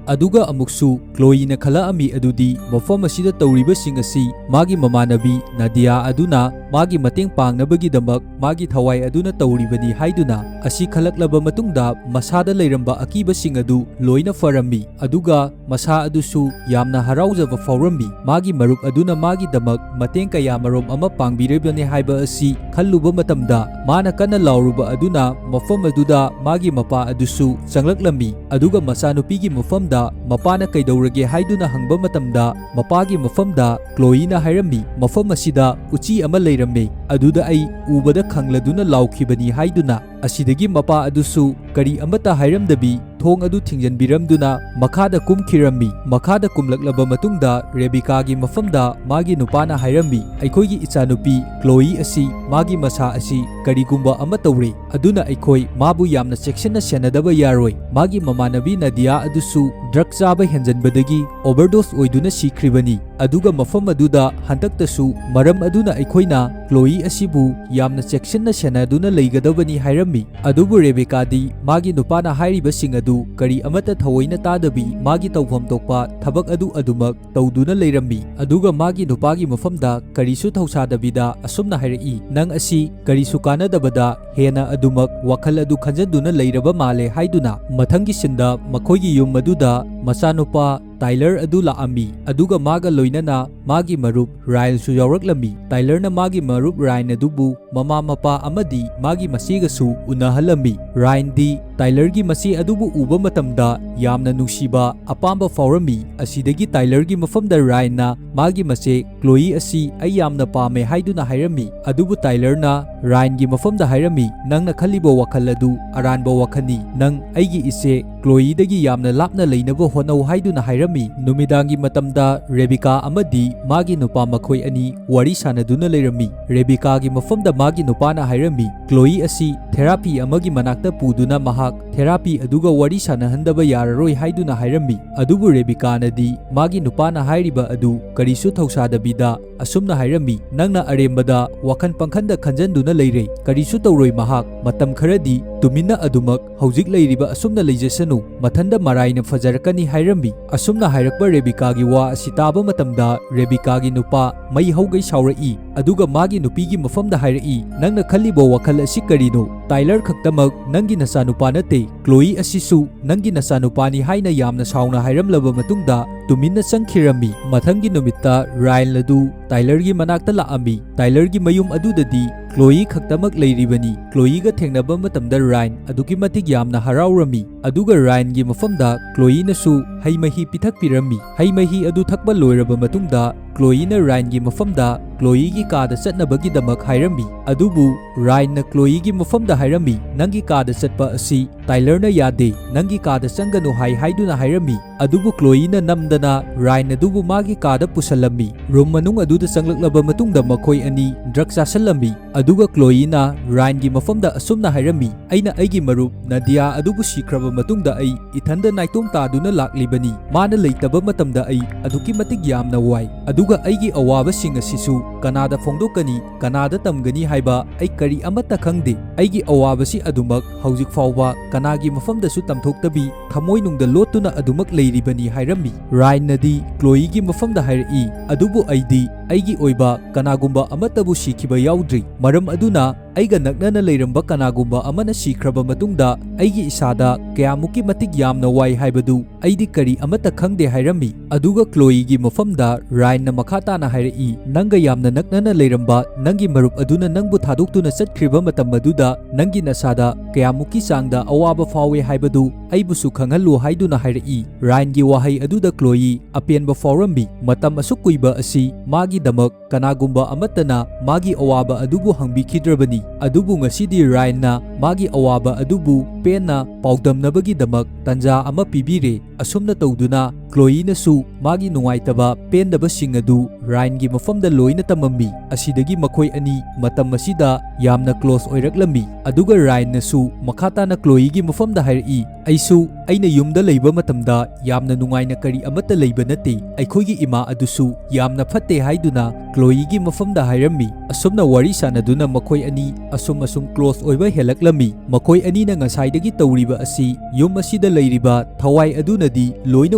ꯑꯗꯨꯒ ꯑꯃꯨꯛꯁꯨ ꯀ꯭ꯂꯣꯏꯅ ꯈꯜꯂꯛꯑꯝꯃꯤ ꯑꯗꯨꯗꯤ ꯃꯐꯝ ꯑꯁꯤꯗ ꯇꯧꯔꯤꯕꯁꯤꯡ ꯑꯁꯤ ꯃꯥꯒꯤ ꯃꯃꯥꯟꯅꯕꯤ ꯅꯥꯗꯤꯌꯥ ꯑꯗꯨꯅ ꯃꯥꯒꯤ ꯃꯇꯦꯡ ꯄꯥꯡꯅꯕꯒꯤꯗꯃꯛ ꯃꯥꯒꯤ ꯊꯋꯥꯏ ꯑꯗꯨꯅ ꯇꯧꯔꯤꯕꯅꯤ ꯍꯥꯏꯗꯨꯅ꯫ ꯑꯁꯤ ꯈꯜꯂꯛꯂꯕ ꯃꯇꯨꯡꯗ ꯃꯁꯥꯗ ꯂꯩꯔꯝꯕ ꯑꯀꯤꯕꯁꯤꯡ ꯑꯗꯨ ꯂꯣꯏꯅ ꯐꯔꯝꯃꯤ, ꯑꯗꯨꯒ ꯃꯁꯥ ꯑꯗꯨꯁꯨ ꯌꯥꯝꯅ ꯍꯔꯥꯎꯖꯕ ꯐꯥꯎꯔꯝꯃꯤ꯫ ꯃꯥꯒꯤ ꯃꯔꯨꯞ ꯑꯗꯨꯅ ꯃꯥꯒꯤꯗꯃꯛ ꯃꯇꯦꯡ ꯀꯌꯥ ꯃꯔꯨꯝ ꯑꯃ ꯄꯥꯡꯕꯤꯔꯤꯕꯅꯤ ꯍꯥꯏꯕ ꯑꯁꯤ ꯈꯜꯂꯨꯕ ꯃꯇꯝꯗ, ꯃꯥꯅ ꯀꯟꯅ ꯂꯥꯎꯔꯨꯕ ꯑꯗꯨꯅ ꯃꯐꯝ ꯑꯗꯨꯗ ꯃꯥꯒꯤ ꯃꯄꯥ ꯑꯗꯨꯁꯨ ꯆꯪꯂꯛꯂꯝꯃꯤ꯫ ꯑꯗꯨꯒ ꯃꯆꯥꯅꯨꯄꯤꯒꯤ ꯃꯐꯝꯗ ꯃꯄꯥꯅ ꯀꯩꯗꯧꯔꯒꯦ ꯍꯥꯏꯗꯨꯅ ꯍꯪꯕ ꯃꯇꯝꯗ, ꯃꯄꯥꯒꯤ ꯃꯐꯝꯗ ꯀ꯭ꯂꯣꯏꯅ ꯍꯥꯏꯔꯝꯃꯤ, "ꯃꯐꯝ ꯑꯁꯤꯗ ꯎꯆꯤ ꯑꯃ ꯂꯩꯔꯝꯃꯤ, ꯑꯗꯨꯗ ꯑꯩ ꯎꯕꯗ ꯈꯪꯂꯗꯨꯅ ꯂꯥꯎꯈꯤꯕꯅꯤ" ꯍꯥꯏꯗꯨꯅ꯫ ꯑꯁꯤꯗꯒꯤ ꯃꯄꯥ ꯑꯗꯨꯁꯨ ꯀꯔꯤ ꯑꯃꯠꯇ ꯍꯥꯏꯔꯝꯗꯕꯤ ꯊꯣꯡ ꯑꯗꯨ ꯊꯤꯡꯖꯤꯟꯕꯤꯔꯝꯗꯨꯅ ꯃꯈꯥꯗ ꯀꯨꯝꯈꯤꯔꯝꯃꯤ꯫ ꯃꯈꯥꯗ ꯀꯨꯝꯂꯛꯂꯕ ꯃꯇꯨꯡꯗ ꯔꯦꯕꯤꯀꯥꯒꯤ ꯃꯐꯝꯗ ꯃꯥꯒꯤ ꯅꯨꯄꯥꯅ ꯍꯥꯏꯔꯝꯃꯤ, "ꯑꯩꯈꯣꯏꯒꯤ ꯏꯆꯥꯅꯨꯄꯤ ꯀ꯭ꯂꯣꯏ ꯑꯁꯤ ꯃꯥꯒꯤ ꯃꯁꯥ ꯑꯁꯤ ꯀꯔꯤꯒꯨꯝꯕ ꯑꯃ ꯇꯧꯔꯦ, ꯑꯗꯨꯅ ꯑꯩꯈꯣꯏ ꯃꯥꯕꯨ ꯌꯥꯝꯅ ꯆꯦꯛꯁꯤꯟꯅ ꯁꯦꯟꯅꯗꯕ ꯌꯥꯔꯣꯏ꯫ ꯃꯥꯒꯤ ꯃꯃꯥꯟꯅꯕꯤ ꯅꯥꯗꯤꯌꯥ ꯑꯗꯨꯁꯨ ꯗ꯭ꯔꯒ ꯆꯥꯕ ꯍꯦꯟꯖꯟꯕꯗꯒꯤ ꯑꯣꯚꯔꯗꯣꯁ ꯑꯣꯏꯗꯨꯅ ꯁꯤꯈ꯭ꯔꯤꯕꯅꯤ, ꯑꯗꯨꯒ ꯃꯐꯝ ꯑꯗꯨꯗ ꯍꯟꯗꯛꯇꯁꯨ ꯃꯔꯝ ꯑꯗꯨꯅ ꯑꯩꯈꯣꯏꯅ ꯀ꯭ꯂꯣꯏ ꯑꯁꯤꯕꯨ ꯌꯥꯝꯅ ꯆꯦꯛꯁꯤꯟꯅ ꯁꯦꯟꯅꯗꯨꯅ ꯂꯩꯒꯗꯕꯅꯤ" ꯍꯥꯏꯔꯝꯃꯤ꯫ ꯑꯗꯨꯕꯨ ꯔꯦꯕꯦꯀꯥꯗꯤ ꯃꯥꯒꯤ ꯅꯨꯄꯥꯅ ꯍꯥꯏꯔꯤꯕꯁꯤꯡ ꯑꯗꯨ ꯀꯔꯤ ꯑꯃꯠꯇ ꯊꯑꯣꯏꯅ ꯇꯥꯗꯕꯤ, ꯃꯥꯒꯤ ꯇꯧꯐꯝ ꯊꯣꯛꯄ ꯊꯕꯛ ꯑꯗꯨ ꯑꯗꯨꯃꯛ ꯇꯧꯗꯨꯅ ꯂꯩꯔꯝꯃꯤ꯫ ꯑꯗꯨꯒ ꯃꯥꯒꯤ ꯅꯨꯄꯥꯒꯤ ꯃꯐꯝꯗ ꯀꯔꯤꯁꯨ ꯊꯧꯁꯥꯗꯕꯤꯗ ꯑꯁꯨꯝꯅ ꯍꯥꯏꯔꯛꯏ, "ꯅꯪ ꯑꯁꯤ ꯀꯔꯤꯁꯨ ꯀꯥꯟꯅꯗꯕꯗ ꯍꯦꯟꯅ ꯑꯗꯨꯃꯛ ꯋꯥꯈꯜ ꯑꯗꯨ ꯈꯟꯖꯟꯗꯨꯅ ꯂꯩꯔꯕ ꯃꯥꯜꯂꯦ" ꯍꯥꯏꯗꯨꯅ꯫ ꯃꯊꯪꯒꯤ ꯁꯤꯟꯗ ꯃꯈꯣꯏꯒꯤ ꯌꯨꯝ ꯑꯗꯨꯗ ꯃꯆꯥꯅꯨꯄꯥ ꯇꯥꯏꯂꯔ ꯑꯗꯨ ꯂꯥꯛꯑꯝꯃꯤ, ꯑꯗꯨꯒ ꯃꯥꯒ ꯂꯣꯏꯅꯅ ꯃꯥꯒꯤ ꯃꯔꯨꯞ ꯔꯥꯏꯜꯁꯨ ꯌꯥꯎꯔꯛꯂꯝꯃꯤ꯫ ꯇꯥꯏꯂꯔꯅ ꯃꯥꯒꯤ ꯃꯔꯨꯞ ꯔꯥꯏꯟ ꯑꯗꯨꯕꯨ ꯃꯃꯥ ꯃꯄꯥ ꯑꯃꯗꯤ ꯃꯥꯒꯤ ꯃꯆꯦꯒꯁꯨ ꯎꯅꯍꯜꯂꯝꯃꯤ꯫ ꯔꯥꯏꯟꯗꯤ ꯇꯥꯏꯂꯔꯒꯤ ꯃꯆꯦ ꯑꯗꯨꯕꯨ ꯎꯕ ꯃꯇꯝꯗ ꯌꯥꯝꯅ ꯅꯨꯡꯁꯤꯕ, ꯑꯄꯥꯝꯕ ꯐꯥꯎꯔꯝꯃꯤ꯫ ꯑꯁꯤꯗꯒꯤ ꯇꯥꯏꯂꯔꯒꯤ ꯃꯐꯝꯗ ꯔꯥꯏꯟꯅ ꯃꯥꯒꯤ ꯃꯆꯦ ꯀ꯭ꯂꯣꯏ ꯑꯁꯤ ꯑꯩ ꯌꯥꯝꯅ ꯄꯥꯝꯃꯦ ꯍꯥꯏꯗꯨꯅ ꯍꯥꯏꯔꯝꯃꯤ꯫ ꯑꯗꯨꯕꯨ ꯇꯥꯏꯂꯔꯅ ꯔꯥꯏꯟꯒꯤ ꯃꯐꯝꯗ ꯍꯥꯏꯔꯝꯃꯤ, "ꯅꯪꯅ ꯈꯜꯂꯤꯕ ꯋꯥꯈꯜ ꯑꯗꯨ ꯑꯔꯥꯟꯕ ꯋꯥꯈꯜꯅꯤ꯫ ꯅꯪ ꯑꯩꯒꯤ ꯏꯆꯦ ꯀ꯭ꯂꯣꯏꯗꯒꯤ ꯌꯥꯝꯅ ꯂꯥꯞꯅ ꯂꯩꯅꯕ ꯍꯣꯠꯅꯧ" ꯍꯥꯏꯗꯨꯅ ꯍꯥꯏꯔꯝꯃꯤ꯫ ꯅꯨꯃꯤꯗꯥꯡꯒꯤ ꯃꯇꯝꯗ ꯔꯦꯕꯤꯀꯥ ꯑꯃꯗꯤ ꯃꯥꯒꯤ ꯅꯨꯄꯥ ꯃꯈꯣꯏ ꯑꯅꯤ ꯋꯥꯔꯤ ꯁꯥꯟꯅꯗꯨꯅ ꯂꯩꯔꯝꯃꯤ꯫ ꯔꯦꯕꯤꯀꯥꯒꯤ ꯃꯐꯝꯗ ꯃꯥꯒꯤ ꯅꯨꯄꯥꯅ ꯍꯥꯏꯔꯝꯃꯤ, "ꯀ꯭ꯂꯣꯏ ꯑꯁꯤ ꯊꯦꯔꯥꯄꯤ ꯑꯃꯒꯤ ꯃꯅꯥꯛꯇ ꯄꯨꯗꯨꯅ ꯃꯍꯥꯛ ꯊꯦꯔꯥꯄꯤ ꯑꯗꯨꯒ ꯋꯥꯔꯤ ꯁꯥꯟꯅꯍꯟꯗꯕ ꯌꯥꯔꯔꯣꯏ" ꯍꯥꯏꯗꯨꯅ ꯍꯥꯏꯔꯝꯃꯤ꯫ ꯑꯗꯨꯕꯨ ꯔꯦꯕꯤꯀꯥꯅꯗꯤ ꯃꯥꯒꯤ ꯅꯨꯄꯥꯅ ꯍꯥꯏꯔꯤꯕ ꯑꯗꯨ ꯀꯔꯤꯁꯨ ꯊꯧꯁꯥꯗꯕꯤꯗ ꯑꯁꯨꯝꯅ ꯍꯥꯏꯔꯝꯃꯤ, "ꯅꯪꯅ ꯑꯔꯦꯝꯕꯗ ꯋꯥꯈꯜ ꯄꯪꯈꯟꯗ ꯈꯟꯖꯟꯗꯨꯅ ꯂꯩꯔꯦ꯫ ꯀꯔꯤꯁꯨ ꯇꯧꯔꯣꯏ ꯃꯍꯥꯛ꯫ ꯃꯇꯝ ꯈꯔꯗꯤ ꯇꯨꯃꯤꯟꯅ ꯑꯗꯨꯃꯛ ꯍꯧꯖꯤꯛ ꯂꯩꯔꯤꯕ ꯑꯁꯨꯝꯅ ꯂꯩꯖꯁꯅꯨ꯫ ꯃꯊꯟꯗ ꯃꯔꯥꯏꯅ ꯐꯖꯔꯛꯀꯅꯤ" ꯍꯥꯏꯔꯝꯃꯤ꯫ ꯑꯁꯨꯝꯅ ꯍꯥꯏꯔꯛꯄ ꯔꯦꯕꯤꯀꯥꯒꯤ ꯋꯥ ꯑꯁꯤ ꯇꯥꯕ ꯃꯇꯝꯗ ꯔꯦꯕꯤꯀꯥꯒꯤ ꯅꯨꯄꯥ ꯃꯩ ꯍꯧꯒꯩ ꯁꯥꯎꯔꯛꯏ, ꯑꯗꯨꯒ ꯃꯥꯒꯤ ꯅꯨꯄꯤꯒꯤ ꯃꯐꯝꯗ ꯍꯥꯏꯔꯛꯏ, "ꯅꯪꯅ ꯈꯜꯂꯤꯕ ꯋꯥꯈꯜ ꯑꯁꯤ ꯀꯔꯤꯅꯣ? ꯇꯥꯏꯂꯔ ꯈꯛꯇꯃꯛ ꯅꯪꯒꯤ ꯅꯆꯥꯅꯨꯄꯥ ꯅꯠꯇꯦ, ꯀ꯭ꯂꯣꯏ ꯑꯁꯤꯁꯨ ꯅꯪꯒꯤ ꯅꯆꯥꯅꯨꯄꯥꯅꯤ" ꯍꯥꯏꯅ ꯌꯥꯝꯅ ꯁꯥꯎꯅ ꯍꯥꯏꯔꯝꯂꯕ ꯃꯇꯨꯡꯗ ꯇꯨꯃꯤꯟꯅ ꯆꯪꯈꯤꯔꯝꯃꯤ꯫ ꯃꯊꯪꯒꯤ ꯅꯨꯃꯤꯠꯇ ꯔꯥꯏꯟ ꯑꯗꯨ ꯇꯥꯏꯂꯔꯒꯤ ꯃꯅꯥꯛꯇ ꯂꯥꯛꯑꯝꯃꯤ꯫ ꯇꯥꯏꯂꯔꯒꯤ ꯃꯌꯨꯝ ꯑꯗꯨꯗꯗꯤ ꯀ꯭ꯂꯣꯏ ꯈꯛꯇꯃꯛ ꯂꯩꯔꯤꯕꯅꯤ꯫ ꯀ꯭ꯂꯣꯏꯒ ꯊꯦꯡꯅꯕ ꯃꯇꯝꯗ ꯔꯥꯏꯟ ꯑꯗꯨꯛꯀꯤ ꯃꯇꯤꯛ ꯌꯥꯝꯅ ꯍꯔꯥꯎꯔꯝꯃꯤ꯫ ꯑꯗꯨꯒ ꯔꯥꯏꯟꯒꯤ ꯃꯐꯝꯗ ꯀ꯭ꯂꯣꯏꯅꯁꯨ ꯍꯩ ꯃꯍꯤ ꯄꯤꯊꯛꯄꯤꯔꯝꯃꯤ꯫ ꯍꯩ ꯃꯍꯤ ꯑꯗꯨ ꯊꯛꯄ ꯂꯣꯏꯔꯕ ꯃꯇꯨꯡꯗ ꯀ꯭ꯂꯣꯏꯅ ꯔꯥꯏꯟꯒꯤ ꯃꯐꯝꯗ ꯀ꯭ꯂꯣꯏꯒꯤ ꯀꯥꯗ ꯆꯠꯅꯕꯒꯤꯗꯃꯛ ꯍꯥꯏꯔꯝꯃꯤ꯫ ꯑꯗꯨꯕꯨ ꯔꯥꯏꯟꯅ ꯀ꯭ꯂꯣꯏꯒꯤ ꯃꯐꯝꯗ ꯍꯥꯏꯔꯝꯃꯤ, "ꯅꯪꯒꯤ ꯀꯥꯗ ꯆꯠꯄ ꯑꯁꯤ ꯇꯥꯏꯂꯔꯅ ꯌꯥꯗꯦ, ꯅꯪꯒꯤ ꯀꯥꯗ ꯆꯪꯒꯅꯨ ꯍꯥꯏ" ꯍꯥꯏꯗꯨꯅ ꯍꯥꯏꯔꯝꯃꯤ꯫ ꯑꯗꯨꯕꯨ ꯀ꯭ꯂꯣꯏꯅ ꯅꯝꯗꯅ ꯔꯥꯏꯟ ꯑꯗꯨꯕꯨ ꯃꯥꯒꯤ ꯀꯥꯗ ꯄꯨꯁꯜꯂꯝꯃꯤ꯫ ꯔꯨꯝ ꯃꯅꯨꯡ ꯑꯗꯨꯗ ꯆꯪꯂꯛꯂꯕ ꯃꯇꯨꯡꯗ ꯃꯈꯣꯏ ꯑꯅꯤ ꯗ꯭ꯔꯒ ꯆꯥꯁꯜꯂꯝꯃꯤ꯫ ꯑꯗꯨꯒ ꯀ꯭ꯂꯣꯏꯅ ꯔꯥꯏꯟꯒꯤ ꯃꯐꯝꯗ ꯑꯁꯨꯝꯅ ꯍꯥꯏꯔꯝꯃꯤ, "ꯑꯩꯅ ꯑꯩꯒꯤ ꯃꯔꯨꯞ ꯅꯗꯤꯌꯥ ꯑꯗꯨꯕꯨ ꯁꯤꯈ꯭ꯔꯕ ꯃꯇꯨꯡꯗ ꯑꯩ ꯏꯊꯟꯗ ꯅꯥꯏꯇꯣꯝ ꯇꯥꯗꯨꯅ ꯂꯥꯛꯂꯤꯕꯅꯤ꯫ ꯃꯥꯅ ꯂꯩꯇꯕ ꯃꯇꯝꯗ ꯑꯩ ꯑꯗꯨꯛꯀꯤ ꯃꯇꯤꯛ ꯌꯥꯝꯅ ꯋꯥꯏ꯫ ꯑꯗꯨ" ꯑꯗꯨꯒ ꯑꯩꯒꯤ ꯑꯋꯥꯕꯁꯤꯡ ꯑꯁꯤꯁꯨ ꯀꯅꯥꯗ ꯐꯣꯡꯗꯣꯛꯀꯅꯤ, ꯀꯅꯥꯗ ꯇꯝꯒꯅꯤ ꯍꯥꯏꯕ ꯑꯩ ꯀꯔꯤ ꯑꯃꯠꯇ ꯈꯪꯗꯦ꯫ ꯑꯩꯒꯤ ꯑꯋꯥꯕꯁꯤ ꯑꯗꯨꯃꯛ ꯍꯧꯖꯤꯛ ꯐꯥꯎꯕ ꯀꯅꯥꯒꯤ ꯃꯐꯝꯗꯁꯨ ꯇꯝꯊꯣꯛꯇꯕꯤ, ꯊꯃꯣꯏꯅꯨꯡꯗ ꯂꯣꯠꯇꯨꯅ ꯑꯗꯨꯃꯛ ꯂꯩꯔꯤꯕꯅꯤ ꯍꯥꯏꯔꯝꯃꯤ꯫ ꯔꯥꯏꯟꯅꯗꯤ ꯀ꯭ꯂꯣꯏꯒꯤ ꯃꯐꯝꯗ ꯍꯥꯏꯔꯛꯏ, "ꯑꯗꯨꯕꯨ ꯑꯩꯗꯤ ꯑꯩꯒꯤ ꯑꯣꯏꯕ ꯀꯅꯥꯒꯨꯝꯕ ꯑꯃꯠꯇꯕꯨ ꯁꯤꯈꯤꯕ ꯌꯥꯎꯗ꯭ꯔꯤ꯫ ꯃꯔꯝ ꯑꯗꯨꯅ ꯑꯩꯒ ꯅꯛꯅꯅ ꯂꯩꯔꯝꯕ ꯀꯅꯥꯒꯨꯝꯕ ꯑꯃꯅ ꯁꯤꯈ꯭ꯔꯕ ꯃꯇꯨꯡꯗ ꯑꯩꯒꯤ ꯏꯁꯥꯗ ꯀꯌꯥꯃꯨꯛꯀꯤ ꯃꯇꯤꯛ ꯌꯥꯝꯅ ꯋꯥꯏ ꯍꯥꯏꯕꯗꯨ ꯑꯩꯗꯤ ꯀꯔꯤ ꯑꯃꯠꯇ ꯈꯪꯗꯦ" ꯍꯥꯏꯔꯝꯃꯤ꯫ ꯑꯗꯨꯒ ꯀ꯭ꯂꯣꯏꯒꯤ ꯃꯐꯝꯗ ꯔꯥꯏꯟꯅ ꯃꯈꯥ ꯇꯥꯅ ꯍꯥꯏꯔꯛꯏ, "ꯅꯪꯒ ꯌꯥꯝꯅ ꯅꯛꯅꯅ ꯂꯩꯔꯝꯕ ꯅꯪꯒꯤ ꯃꯔꯨꯞ ꯑꯗꯨꯅ ꯅꯪꯕꯨ ꯊꯥꯗꯣꯛꯇꯨꯅ ꯆꯠꯈ꯭ꯔꯤꯕ ꯃꯇꯝ ꯑꯗꯨꯗ ꯅꯪꯒꯤ ꯅꯁꯥꯗ ꯀꯌꯥꯃꯨꯛꯀꯤ ꯆꯥꯡꯗ ꯑꯋꯥꯕ ꯐꯥꯎꯏ ꯍꯥꯏꯕꯗꯨ ꯑꯩꯕꯨꯁꯨ ꯈꯪꯍꯜꯂꯨ" ꯍꯥꯏꯗꯨꯅ ꯍꯥꯏꯔꯛꯏ꯫ ꯔꯥꯏꯟꯒꯤ ꯋꯥꯍꯩ ꯑꯗꯨꯗ ꯀ꯭ꯂꯣꯏ ꯑꯄꯦꯟꯕ ꯐꯥꯎꯔꯝꯃꯤ꯫ ꯃꯇꯝ ꯑꯁꯨꯛ ꯀꯨꯏꯕ ꯑꯁꯤ ꯃꯥꯒꯤꯗꯃꯛ ꯀꯅꯥꯒꯨꯝꯕ ꯑꯃꯠꯇꯅ ꯃꯥꯒꯤ ꯑꯋꯥꯕ ꯑꯗꯨꯕꯨ ꯍꯪꯕꯤꯈꯤꯗ꯭ꯔꯕꯅꯤ꯫ ꯑꯗꯨꯕꯨ ꯉꯁꯤꯗꯤ ꯔꯥꯏꯟꯅ ꯃꯥꯒꯤ ꯑꯋꯥꯕ ꯑꯗꯨꯕꯨ ꯄꯦꯟꯅ ꯄꯥꯎꯗꯝꯅꯕꯒꯤꯗꯃꯛ ꯇꯥꯟꯖꯥ ꯑꯃ ꯄꯤꯕꯤꯔꯦ꯫ ꯑꯁꯨꯝꯅ ꯇꯧꯗꯨꯅ ꯀ꯭ꯂꯣꯏꯅꯁꯨ ꯃꯥꯒꯤ ꯅꯨꯡꯉꯥꯏꯇꯕ ꯄꯦꯟꯗꯕꯁꯤꯡ ꯑꯗꯨ ꯔꯥꯏꯟꯒꯤ ꯃꯐꯝꯗ ꯂꯣꯏꯅ ꯇꯝꯃꯝꯃꯤ꯫ ꯑꯁꯤꯗꯒꯤ ꯃꯈꯣꯏ ꯑꯅꯤ ꯃꯇꯝ ꯑꯁꯤꯗ ꯌꯥꯝꯅ ꯀ꯭ꯂꯣꯁ ꯑꯣꯏꯔꯛꯂꯝꯃꯤ꯫ ꯑꯗꯨꯒ ꯔꯥꯏꯟꯅꯁꯨ ꯃꯈꯥ ꯇꯥꯅ ꯀ꯭ꯂꯣꯏꯒꯤ ꯃꯐꯝꯗ ꯍꯥꯏꯔꯛꯏ, "ꯑꯩꯁꯨ ꯑꯩꯅ ꯌꯨꯝꯗ ꯂꯩꯕ ꯃꯇꯝꯗ ꯌꯥꯝꯅ ꯅꯨꯡꯉꯥꯏꯅ ꯀꯔꯤ ꯑꯃꯠꯇ ꯂꯩꯕ ꯅꯠꯇꯦ꯫ ꯑꯩꯈꯣꯏꯒꯤ ꯏꯃꯥ ꯑꯗꯨꯁꯨ ꯌꯥꯝꯅ ꯐꯠꯇꯦ" ꯍꯥꯏꯗꯨꯅ ꯀ꯭ꯂꯣꯏꯒꯤ ꯃꯐꯝꯗ ꯍꯥꯏꯔꯝꯃꯤ꯫ ꯑꯁꯨꯝꯅ ꯋꯥꯔꯤ ꯁꯥꯟꯅꯗꯨꯅ ꯃꯈꯣꯏ ꯑꯅꯤ ꯑꯁꯨꯝ ꯑꯁꯨꯝ ꯀ꯭ꯂꯣꯁ ꯑꯣꯏꯕ ꯍꯦꯜꯂꯛꯂꯝꯃꯤ꯫ ꯃꯈꯣꯏ ꯑꯅꯤꯅ ꯉꯁꯥꯏꯗꯒꯤ ꯇꯧꯔꯤꯕ ꯑꯁꯤ ꯌꯨꯝ ꯑꯁꯤꯗ ꯂꯩꯔꯤꯕ ꯊꯋꯥꯏ ꯑꯗꯨꯅꯗꯤ ꯂꯣꯏꯅ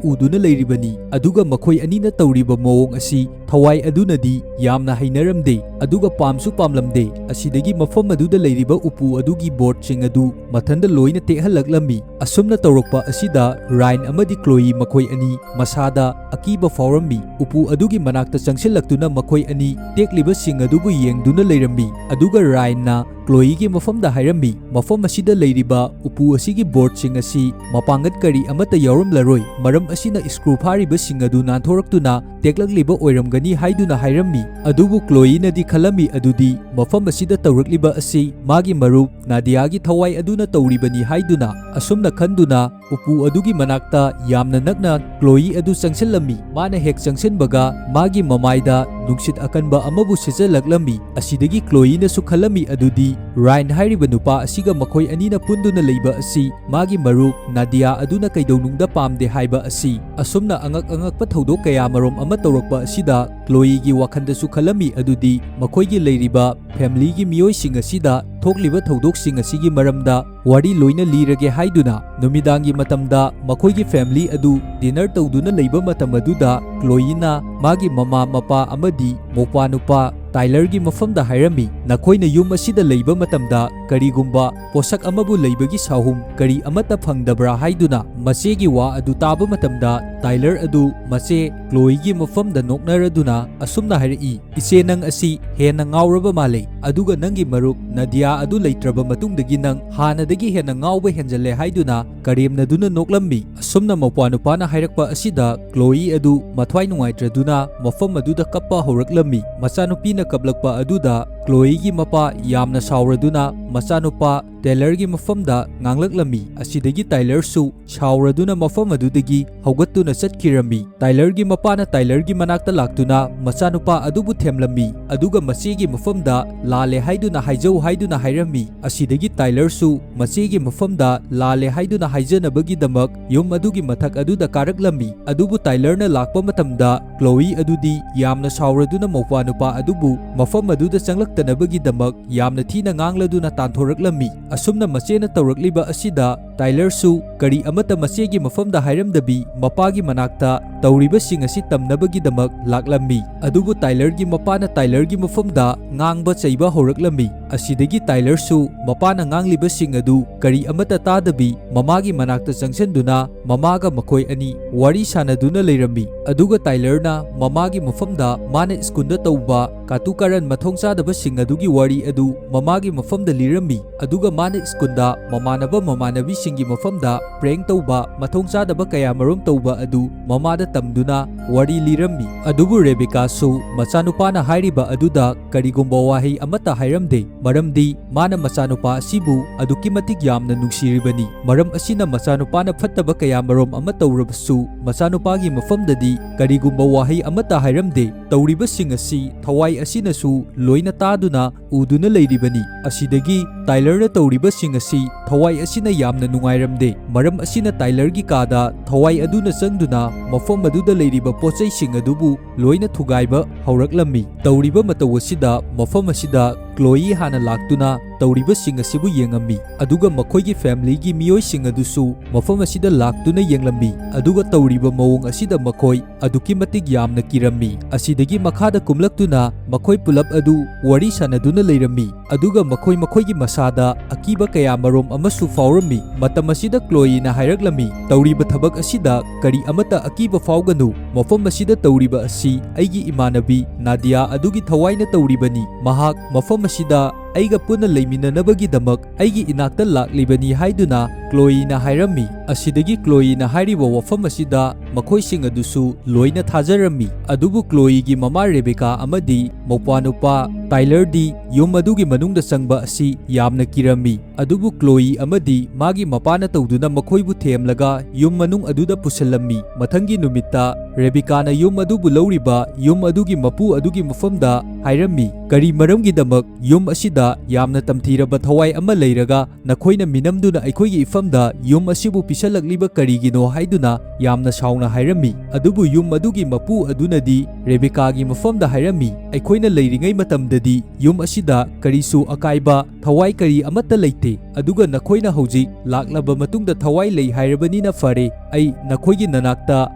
ꯎꯗꯨꯅ ꯂꯩꯔꯤꯕꯅꯤ꯫ ꯑꯗꯨꯒ ꯃꯈꯣꯏ ꯑꯅꯤꯅ ꯇꯧꯔꯤꯕ ꯃꯑꯣꯡ ꯑꯁꯤ ꯊꯋꯥꯏ ꯑꯗꯨꯅꯗꯤ ꯌꯥꯝꯅ ꯍꯩꯅꯔꯝꯗꯦ, ꯑꯗꯨꯒ ꯄꯥꯝꯁꯨ ꯄꯥꯝꯂꯝꯗꯦ꯫ ꯑꯁꯤꯗꯒꯤ ꯃꯐꯝ ꯑꯗꯨꯗ ꯂꯩꯔꯤꯕ ꯎꯄꯨ ꯑꯗꯨꯒꯤ ꯕꯣꯔꯗꯁꯤꯡ ꯑꯗꯨ ꯃꯊꯟꯗ ꯂꯣꯏꯅ ꯇꯦꯛꯍꯜꯂꯛꯂꯝꯃꯤ꯫ ꯑꯁꯨꯝꯅ ꯇꯧꯔꯛꯄ ꯑꯁꯤꯗ ꯔꯥꯏꯟ ꯑꯃꯗꯤ ꯀ꯭ꯂꯣꯏ ꯃꯈꯣꯏ ꯑꯅꯤ ꯃꯁꯥꯗ ꯑꯀꯤꯕ ꯐꯥꯎꯔꯝꯃꯤ꯫ ꯎꯄꯨ ꯑꯗꯨꯒꯤ ꯃꯅꯥꯛꯇ ꯆꯪꯁꯤꯜꯂꯛꯇꯨꯅ ꯃꯈꯣꯏ ꯑꯅꯤ ꯇꯦꯛꯂꯤꯕꯁꯤꯡ ꯑꯗꯨꯕꯨ ꯌꯦꯡꯗꯨꯅ ꯂꯩꯔꯝꯃꯤ꯫ ꯑꯗꯨꯒ ꯔꯥꯏꯟꯅ ꯀ꯭ꯂꯣꯏꯒꯤ ꯃꯐꯝꯗ ꯍꯥꯏꯔꯝꯃꯤ, "ꯃꯐꯝ ꯑꯁꯤꯗ ꯂꯩꯔꯤꯕ ꯎꯄꯨ ꯑꯁꯤꯒꯤ ꯕꯣꯔꯗꯁꯤꯡ ꯑꯁꯤ ꯃꯄꯥꯡꯒꯜ ꯀꯔꯤ ꯑꯃꯠꯇ ꯌꯥꯎꯔꯝꯂꯔꯣꯏ꯫ ꯃꯔꯝ ꯑꯁꯤꯅ ꯁ꯭ꯀ꯭ꯔꯨ ꯐꯥꯔꯤꯕꯁꯤꯡ ꯑꯗꯨ ꯅꯥꯟꯊꯣꯔꯛꯇꯨꯅ ꯇꯦꯛꯂꯛꯂꯤꯕ ꯑꯣꯏꯔꯝꯒꯅꯤ" ꯍꯥꯏꯗꯨꯅ ꯍꯥꯏꯔꯝꯃꯤ꯫ ꯑꯗꯨꯕꯨ ꯀ꯭ꯂꯣꯏꯅꯗꯤ ꯈꯜꯂꯝꯃꯤ ꯑꯗꯨꯗꯤ ꯃꯐꯝ ꯑꯁꯤꯗ ꯇꯧꯔꯛꯂꯤꯕ ꯑꯁꯤ ꯃꯥꯒꯤ ꯃꯔꯨꯞ ꯅꯥꯗꯤꯌꯥꯒꯤ ꯊꯋꯥꯏ ꯑꯗꯨꯅ ꯇꯧꯔꯤꯕꯅꯤ ꯍꯥꯏꯗꯨꯅ꯫ ꯑꯁꯨꯝꯅ ꯈꯟꯗꯨꯅ ꯎꯄꯨ ꯑꯗꯨꯒꯤ ꯃꯅꯥꯛꯇ ꯌꯥꯝꯅ ꯅꯛꯅ ꯀ꯭ꯂꯣꯏ ꯑꯗꯨ ꯆꯪꯁꯤꯜꯂꯝꯃꯤ꯫ ꯃꯥꯅ ꯍꯦꯛ ꯆꯪꯁꯤꯟꯕꯒ ꯃꯥꯒꯤ ꯃꯃꯥꯏꯗ ꯅꯨꯡꯁꯤꯠ ꯑꯀꯟꯕ ꯑꯃꯕꯨ ꯁꯤꯠꯆꯜꯂꯛꯂꯝꯃꯤ꯫ ꯑꯁꯤꯗꯒꯤ ꯀ꯭ꯂꯣꯏꯅꯁꯨ ꯈꯜꯂꯝꯃꯤ ꯑꯗꯨꯗꯤ ꯔꯥꯏꯟ ꯍꯥꯏꯔꯤꯕ ꯅꯨꯄꯥ ꯑꯁꯤꯒ ꯃꯈꯣꯏ ꯑꯅꯤꯅ ꯄꯨꯟꯗꯨꯅ ꯂꯩꯕ ꯑꯁꯤ ꯃꯥꯒꯤ ꯃꯔꯨꯞ ꯅꯥꯗꯤꯌꯥ ꯑꯗꯨꯅ ꯀꯩꯗꯧꯅꯨꯡꯗ ꯄꯥꯝꯗꯦ ꯍꯥꯏꯕ ꯑꯁꯤ꯫ ꯑꯁꯨꯝꯅ ꯑꯉꯛ ꯑꯉꯛꯄ ꯊꯧꯗꯣꯛ ꯀꯌꯥ ꯃꯔꯨꯝ ꯑꯃ ꯇꯧꯔꯛꯄ ꯑꯁꯤꯗ ꯀ꯭ꯂꯣꯏꯒꯤ ꯋꯥꯈꯜꯗꯁꯨ ꯈꯜꯂꯝꯃꯤ ꯑꯗꯨꯗꯤ ꯃꯈꯣꯏꯒꯤ ꯂꯩꯔꯤꯕ ꯐꯦꯃꯤꯂꯤꯒꯤ ꯃꯤꯑꯣꯏꯁꯤꯡ ꯑꯁꯤꯗ ꯊꯣꯛꯂꯤꯕ ꯊꯧꯗꯣꯛꯁꯤꯡ ꯑꯁꯤꯒꯤ ꯃꯔꯝꯗ ꯋꯥꯔꯤ ꯂꯣꯏꯅ ꯂꯤꯔꯒꯦ ꯍꯥꯏꯗꯨꯅ꯫ ꯅꯨꯃꯤꯗꯥꯡꯒꯤ ꯃꯇꯝꯗ ꯃꯈꯣꯏꯒꯤ ꯐꯦꯃꯤꯂꯤ ꯑꯗꯨ ꯗꯤꯅꯔ ꯇꯧꯗꯨꯅ ꯂꯩꯕ ꯃꯇꯝ ꯑꯗꯨꯗ ꯀ꯭ꯂꯣꯏꯅ ꯃꯥꯒꯤ ꯃꯃꯥ ꯃꯄꯥ ꯑꯃꯗꯤ ꯃꯧꯄ꯭ꯋꯥꯅꯨꯄꯥ ꯇꯥꯏꯂꯔꯒꯤ ꯃꯐꯝꯗ ꯍꯥꯏꯔꯝꯃꯤ, "ꯅꯈꯣꯏꯅ ꯌꯨꯝ ꯑꯁꯤꯗ ꯂꯩꯕ ꯃꯇꯝꯗ ꯀꯔꯤꯒꯨꯝꯕ ꯄꯣꯠꯁꯛ ꯑꯃꯕꯨ ꯂꯩꯕꯒꯤ ꯁꯥꯍꯨꯝ ꯀꯔꯤ ꯑꯃꯠꯇ ꯐꯪꯗꯕ꯭ꯔꯥ?" ꯍꯥꯏꯗꯨꯅ꯫ ꯃꯆꯦꯒꯤ ꯋꯥ ꯑꯗꯨ ꯇꯥꯕ ꯃꯇꯝꯗ ꯇꯥꯏꯂꯔ ꯑꯗꯨ ꯃꯆꯦ ꯀ꯭ꯂꯣꯏꯒꯤ ꯃꯐꯝꯗ ꯅꯣꯛꯅꯔꯗꯨꯅ ꯑꯁꯨꯝꯅ ꯍꯥꯏꯔꯛꯏ, "ꯏꯆꯦ, ꯅꯪ ꯑꯁꯤ ꯍꯦꯟꯅ ꯉꯥꯎꯔꯕ ꯃꯥꯜꯂꯦ, ꯑꯗꯨꯒ ꯅꯪꯒꯤ ꯃꯔꯨꯞ ꯅꯥꯗꯤꯌꯥ ꯑꯗꯨ ꯂꯩꯇ꯭ꯔꯕ ꯃꯇꯨꯡꯗꯒꯤ ꯅꯪ ꯍꯥꯟꯅꯗꯒꯤ ꯍꯦꯟꯅ ꯉꯥꯎꯕ ꯍꯦꯟꯖꯜꯂꯦ" ꯍꯥꯏꯗꯨꯅ ꯀꯔꯦꯝꯅꯗꯨꯅ ꯅꯣꯛꯂꯝꯃꯤ꯫ ꯑꯁꯨꯝꯅ ꯃꯧꯄ꯭ꯋꯥꯅꯨꯄꯥꯅ ꯍꯥꯏꯔꯛꯄ ꯑꯁꯤꯗ ꯀ꯭ꯂꯣꯏ ꯑꯗꯨ ꯃꯊ꯭ꯋꯥꯏ ꯅꯨꯡꯉꯥꯏꯇ꯭ꯔꯗꯨꯅ ꯃꯐꯝ ꯑꯗꯨꯗ ꯀꯞꯄ ꯍꯧꯔꯛꯂꯝꯃꯤ꯫ ꯃꯆꯥꯅꯨꯄꯤꯅ ꯀꯞꯂꯛꯄ ꯑꯗꯨꯗ ꯀ꯭ꯂꯣꯏꯒꯤ ꯃꯄꯥ ꯌꯥꯝꯅ ꯁꯥꯎꯔꯗꯨꯅ ꯃꯆꯥꯅꯨꯄꯥ ꯇꯦꯂꯔꯒꯤ ꯃꯐꯝꯗ ꯉꯥꯡꯂꯛꯂꯝꯃꯤ꯫ ꯑꯁꯤꯗꯒꯤ ꯇꯥꯏꯂꯔꯁꯨ ꯁꯥꯎꯔꯗꯨꯅ ꯃꯐꯝ ꯑꯗꯨꯗꯒꯤ ꯍꯧꯒꯠꯇꯨꯅ ꯆꯠꯈꯤꯔꯝꯃꯤ꯫ ꯇꯥꯏꯂꯔꯒꯤ ꯃꯄꯥꯅ ꯇꯥꯏꯂꯔꯒꯤ ꯃꯅꯥꯛꯇ ꯂꯥꯛꯇꯨꯅ ꯃꯆꯥꯅꯨꯄꯥ ꯑꯗꯨꯕꯨ ꯊꯦꯝꯂꯝꯃꯤ, ꯑꯗꯨꯒ ꯃꯆꯦꯒꯤ ꯃꯐꯝꯗ ꯂꯥꯜꯂꯦ ꯍꯥꯏꯗꯨꯅ ꯍꯥꯏꯖꯧ ꯍꯥꯏꯗꯨꯅ ꯍꯥꯏꯔꯝꯃꯤ꯫ ꯑꯁꯤꯗꯒꯤ ꯇꯥꯏꯂꯔꯁꯨ ꯃꯆꯦꯒꯤ ꯃꯐꯝꯗ ꯂꯥꯜꯂꯦ ꯍꯥꯏꯗꯨꯅ ꯍꯥꯏꯖꯅꯕꯒꯤꯗꯃꯛ ꯌꯨꯝ ꯑꯗꯨꯒꯤ ꯃꯊꯛ ꯑꯗꯨꯗ ꯀꯥꯔꯛꯂꯝꯃꯤ꯫ ꯑꯗꯨꯕꯨ ꯇꯥꯏꯂꯔꯅ ꯂꯥꯛꯄ ꯃꯇꯝꯗ ꯀ꯭ꯂꯣꯏ ꯑꯗꯨꯗꯤ ꯌꯥꯝꯅ ꯁꯥꯎꯔꯗꯨꯅ ꯃꯧꯄ꯭ꯋꯥꯅꯨꯄꯥ ꯑꯗꯨꯕꯨ ꯃꯐꯝ ꯑꯗꯨꯗ ꯆꯪꯂꯛꯇꯅꯕꯒꯤꯗꯃꯛ ꯌꯥꯝꯅ ꯊꯤꯅ ꯉꯥꯡꯂꯗꯨꯅ ꯇꯥꯟꯊꯣꯔꯛꯂꯝꯃꯤ꯫ ꯑꯁꯨꯝꯅ ꯃꯆꯦꯅ ꯇꯧꯔꯛꯂꯤꯕ ꯑꯁꯤꯗ ꯇꯥꯏꯂꯔꯁꯨ ꯀꯔꯤ ꯑꯃꯠꯇ ꯃꯆꯦꯒꯤ ꯃꯐꯝꯗ ꯍꯥꯏꯔꯝꯗꯕꯤ ꯃꯄꯥꯒꯤ ꯃꯅꯥꯛꯇ ꯇꯧꯔꯤꯕꯁꯤꯡ ꯑꯁꯤ ꯇꯝꯅꯕꯒꯤꯗꯃꯛ ꯂꯥꯛꯂꯝꯃꯤ꯫ ꯑꯗꯨꯕꯨ ꯇꯥꯏꯂꯔꯒꯤ ꯃꯄꯥꯅ ꯇꯥꯏꯂꯔꯒꯤ ꯃꯐꯝꯗ ꯉꯥꯡꯕ ꯆꯩꯕ ꯍꯧꯔꯛꯂꯝꯃꯤ꯫ ꯑꯁꯤꯗꯒꯤ ꯇꯥꯏꯂꯔꯁꯨ ꯃꯄꯥꯅ ꯉꯥꯡꯂꯤꯕꯁꯤꯡ ꯑꯗꯨ ꯀꯔꯤ ꯑꯃꯠꯇ ꯇꯥꯗꯕꯤ ꯃꯃꯥꯒꯤ ꯃꯅꯥꯛꯇ ꯆꯪꯁꯤꯟꯗꯨꯅ ꯃꯃꯥꯒ ꯃꯈꯣꯏ ꯑꯅꯤ ꯋꯥꯔꯤ ꯁꯥꯟꯅꯗꯨꯅ ꯂꯩꯔꯝꯃꯤ꯫ ꯑꯗꯨꯒ ꯇꯥꯏꯂꯔꯅ ꯃꯃꯥꯒꯤ ꯃꯐꯝꯗ ꯃꯥꯅ ꯁ꯭ꯀꯨꯜꯗ ꯇꯧꯕ ꯀꯥꯇꯨ ꯀꯥꯔꯟ ꯃꯊꯣꯡ ꯆꯥꯗꯕꯁꯤꯡ ꯑꯗꯨꯒꯤ ꯋꯥꯔꯤ ꯑꯗꯨ ꯃꯃꯥꯒꯤ ꯃꯐꯝꯗ ꯂꯤꯔꯝꯃꯤ꯫ ꯑꯗꯨꯒ ꯃꯥꯅ ꯁ꯭ꯀꯨꯜꯗ ꯃꯃꯥꯟꯅꯕ ꯃꯃꯥꯟꯅꯕꯤꯁꯤꯡꯒꯤ ꯃꯐꯝꯗ prank ꯇꯧꯕ, ꯃꯊꯣꯡ ꯆꯥꯗꯕ ꯀꯌꯥꯃꯔꯨꯝ ꯇꯧꯕ ꯑꯗꯨ ꯃꯃꯥꯗ ꯇꯝꯗꯨꯅ ꯋꯥꯔꯤ ꯂꯤꯔꯝꯃꯤ꯫ ꯑꯗꯨꯕꯨ ꯔꯦꯕꯦꯀꯥꯁꯨ ꯃꯆꯥꯅꯨꯄꯥꯅ ꯍꯥꯏꯔꯤꯕ ꯑꯗꯨꯗ ꯀꯔꯤꯒꯨꯝꯕ ꯋꯥꯍꯩ ꯑꯃꯠꯇ ꯍꯥꯏꯔꯝꯗꯦ, ꯃꯔꯝꯗꯤ ꯃꯥꯅ ꯃꯆꯥꯅꯨꯄꯥ ꯑꯁꯤꯕꯨ ꯑꯗꯨꯛꯀꯤ ꯃꯇꯤꯛ ꯌꯥꯝꯅ ꯅꯨꯡꯁꯤꯔꯤꯕꯅꯤ꯫ ꯃꯔꯝ ꯑꯁꯤꯅ ꯃꯆꯥꯅꯨꯄꯥꯅ ꯐꯠꯇꯕ ꯀꯌꯥꯃꯔꯨꯝ ꯑꯃ ꯇꯧꯔꯕꯁꯨ, ꯃꯆꯥꯅꯨꯄꯥꯒꯤ ꯃꯐꯝꯗꯗꯤ ꯀꯔꯤꯒꯨꯝꯕ ꯋꯥꯍꯩ ꯑꯃꯠꯇ ꯍꯥꯏꯔꯝꯗꯦ꯫ ꯇꯧꯔꯤꯕꯁꯤꯡ ꯑꯁꯤ ꯊꯋꯥꯏ ꯑꯁꯤꯅꯁꯨ ꯂꯣꯏꯅ ꯇꯥꯗꯨꯅ ꯎꯗꯨꯅ ꯂꯩꯔꯤꯕꯅꯤ꯫ ꯑꯁꯤꯗꯒꯤ ꯇꯥꯏꯂꯔꯅ ꯇꯧꯔꯤꯕꯁꯤꯡ ꯑꯁꯤ ꯊꯋꯥꯏ ꯑꯁꯤꯅ ꯌꯥꯝꯅ ꯅꯨꯡꯉꯥꯏꯔꯝꯗꯦ꯫ ꯃꯔꯝ ꯑꯁꯤꯅ ꯇꯥꯏꯂꯔꯒꯤ ꯀꯥꯗ ꯊꯋꯥꯏ ꯑꯗꯨꯅ ꯆꯪꯗꯨꯅ ꯃꯐꯝ ꯑꯗꯨꯗ ꯂꯩꯔꯤꯕ ꯄꯣꯠꯆꯩꯁꯤꯡ ꯑꯗꯨꯕꯨ ꯂꯣꯏꯅ ꯊꯨꯒꯥꯏꯕ ꯍꯧꯔꯛꯂꯝꯃꯤ꯫ ꯇꯧꯔꯤꯕ ꯃꯇꯧ ꯑꯁꯤꯗ ꯃꯐꯝ ꯑꯁꯤꯗ ꯀ꯭ꯂꯣꯏ ꯍꯥꯟꯅ ꯂꯥꯛꯇꯨꯅ ꯇꯧꯔꯤꯕꯁꯤꯡ ꯑꯁꯤꯕꯨ ꯌꯦꯡꯉꯝꯃꯤ, ꯑꯗꯨꯒ ꯃꯈꯣꯏꯒꯤ familyꯒꯤ ꯃꯤꯑꯣꯏꯁꯤꯡ ꯑꯗꯨꯁꯨ ꯃꯐꯝ ꯑꯁꯤꯗ ꯂꯥꯛꯇꯨꯅ ꯌꯦꯡꯂꯝꯃꯤ, ꯑꯗꯨꯒ ꯇꯧꯔꯤꯕ ꯃꯑꯣꯡ ꯑꯁꯤꯗ ꯃꯈꯣꯏ ꯑꯗꯨꯛꯀꯤ ꯃꯇꯤꯛ ꯌꯥꯝꯅ ꯀꯤꯔꯝꯃꯤ꯫ ꯑꯁꯤꯗꯒꯤ ꯃꯈꯥꯗ ꯀꯨꯝꯂꯛꯇꯨꯅ ꯃꯈꯣꯏ ꯄꯨꯂꯞ ꯑꯗꯨ ꯋꯥꯔꯤ ꯁꯥꯟꯅꯗꯨꯅ ꯂꯩꯔꯝꯃꯤ, ꯑꯗꯨꯒ ꯃꯈꯣꯏ ꯃꯈꯣꯏꯒꯤ ꯃꯁꯥꯗ ꯑꯀꯤꯕ ꯀꯌꯥꯃꯔꯨꯝ ꯑꯃꯁꯨ ꯐꯥꯎꯔꯝꯃꯤ꯫ ꯃꯇꯝ ꯑꯁꯤꯗ ꯀ꯭ꯂꯣꯏꯅ ꯍꯥꯏꯔꯛꯂꯝꯃꯤ, "ꯇꯧꯔꯤꯕ ꯊꯕꯛ ꯑꯁꯤꯗ ꯀꯔꯤ ꯑꯃꯠꯇ ꯑꯀꯤꯕ ꯐꯥꯎꯒꯅꯨ꯫ ꯃꯐꯝ ꯑꯁꯤꯗ ꯇꯧꯔꯤꯕ ꯑꯁꯤ ꯑꯩꯒꯤ ꯏꯃꯥꯟꯅꯕꯤ ꯅꯥꯗꯤꯌꯥ ꯑꯗꯨꯒꯤ ꯊꯋꯥꯏꯅ ꯇꯧꯔꯤꯕꯅꯤ꯫ ꯃꯍꯥꯛ ꯃꯐꯝ ꯑꯁꯤꯗ ꯑꯩꯒ ꯄꯨꯟꯅ ꯂꯩꯃꯤꯟꯅꯅꯕꯒꯤꯗꯃꯛ ꯑꯩꯒꯤ ꯏꯅꯥꯛꯇ ꯂꯥꯛꯂꯤꯕꯅꯤ" ꯍꯥꯏꯗꯨꯅ ꯀ꯭ꯂꯣꯏꯅ ꯍꯥꯏꯔꯝꯃꯤ꯫ ꯑꯁꯤꯗꯒꯤ ꯀ꯭ꯂꯣꯏꯅ ꯍꯥꯏꯔꯤꯕ ꯋꯥꯐꯝ ꯑꯁꯤꯗ ꯃꯈꯣꯏꯁꯤꯡ ꯑꯗꯨꯁꯨ ꯂꯣꯏꯅ ꯊꯥꯖꯔꯝꯃꯤ꯫ ꯑꯗꯨꯕꯨ ꯀ꯭ꯂꯣꯏꯒꯤ ꯃꯃꯥ ꯔꯦꯕꯦꯀꯥ ꯑꯃꯗꯤ ꯃꯧꯄ꯭ꯋꯥꯅꯨꯄꯥ ꯇꯥꯏꯂꯔꯗꯤ ꯌꯨꯝ ꯑꯗꯨꯒꯤ ꯃꯅꯨꯡꯗ ꯆꯪꯕ ꯑꯁꯤ ꯌꯥꯝꯅ ꯀꯤꯔꯝꯃꯤ꯫ ꯑꯗꯨꯕꯨ ꯀ꯭ꯂꯣꯏ ꯑꯃꯗꯤ ꯃꯥꯒꯤ ꯃꯄꯥꯅ ꯇꯧꯗꯨꯅ ꯃꯈꯣꯏꯕꯨ ꯊꯦꯝꯂꯒ ꯌꯨꯝ ꯃꯅꯨꯡ ꯑꯗꯨꯗ ꯄꯨꯁꯤꯜꯂꯝꯃꯤ꯫ ꯃꯊꯪꯒꯤ ꯅꯨꯃꯤꯠꯇ ꯔꯦꯕꯤꯀꯥꯅ ꯌꯨꯝ ꯑꯗꯨꯕꯨ ꯂꯧꯔꯤꯕ ꯌꯨꯝ ꯑꯗꯨꯒꯤ ꯃꯄꯨ ꯑꯗꯨꯒꯤ ꯃꯐꯝꯗ ꯍꯥꯏꯔꯝꯃꯤ, "ꯀꯔꯤ ꯃꯔꯝꯒꯤꯗꯃꯛ ꯌꯨꯝ ꯑꯁꯤꯗ ꯌꯥꯝꯅ ꯇꯝꯊꯤꯔꯕ ꯊꯋꯥꯏ ꯑꯃ ꯂꯩꯔꯒ ꯅꯈꯣꯏꯅ ꯃꯤꯅꯝꯗꯨꯅ ꯑꯩꯈꯣꯏꯒꯤ ꯏꯐꯝꯗ ꯌꯨꯝ ꯑꯁꯤꯕꯨ ꯄꯤꯁꯜꯂꯛꯂꯤꯕ ꯀꯔꯤꯒꯤꯅꯣ?" ꯍꯥꯏꯗꯨꯅ ꯌꯥꯝꯅ ꯁꯥꯎꯅ ꯍꯥꯏꯔꯝꯃꯤ꯫ ꯑꯗꯨꯕꯨ ꯌꯨꯝ ꯑꯗꯨꯒꯤ ꯃꯄꯨ ꯑꯗꯨꯅꯗꯤ ꯔꯦꯕꯤꯀꯥꯒꯤ ꯃꯐꯝꯗ ꯍꯥꯏꯔꯝꯃꯤ, "ꯑꯩꯈꯣꯏꯅ ꯂꯩꯔꯤꯉꯩ ꯃꯇꯝꯗꯗꯤ ꯌꯨꯝ ꯑꯁꯤꯗ ꯀꯔꯤꯁꯨ ꯑꯀꯥꯏꯕ ꯊꯋꯥꯏ ꯀꯔꯤ ꯑꯃꯠꯇ ꯂꯩꯇꯦ꯫ ꯑꯗꯨꯒ ꯅꯈꯣꯏꯅ ꯍꯧꯖꯤꯛ ꯂꯥꯛꯂꯕ ꯃꯇꯨꯡꯗ ꯊꯋꯥꯏ ꯂꯩ ꯍꯥꯏꯔꯕꯅꯤꯅ ꯐꯔꯦ, ꯑꯩ ꯅꯈꯣꯏꯒꯤ ꯅꯅꯥꯛꯇ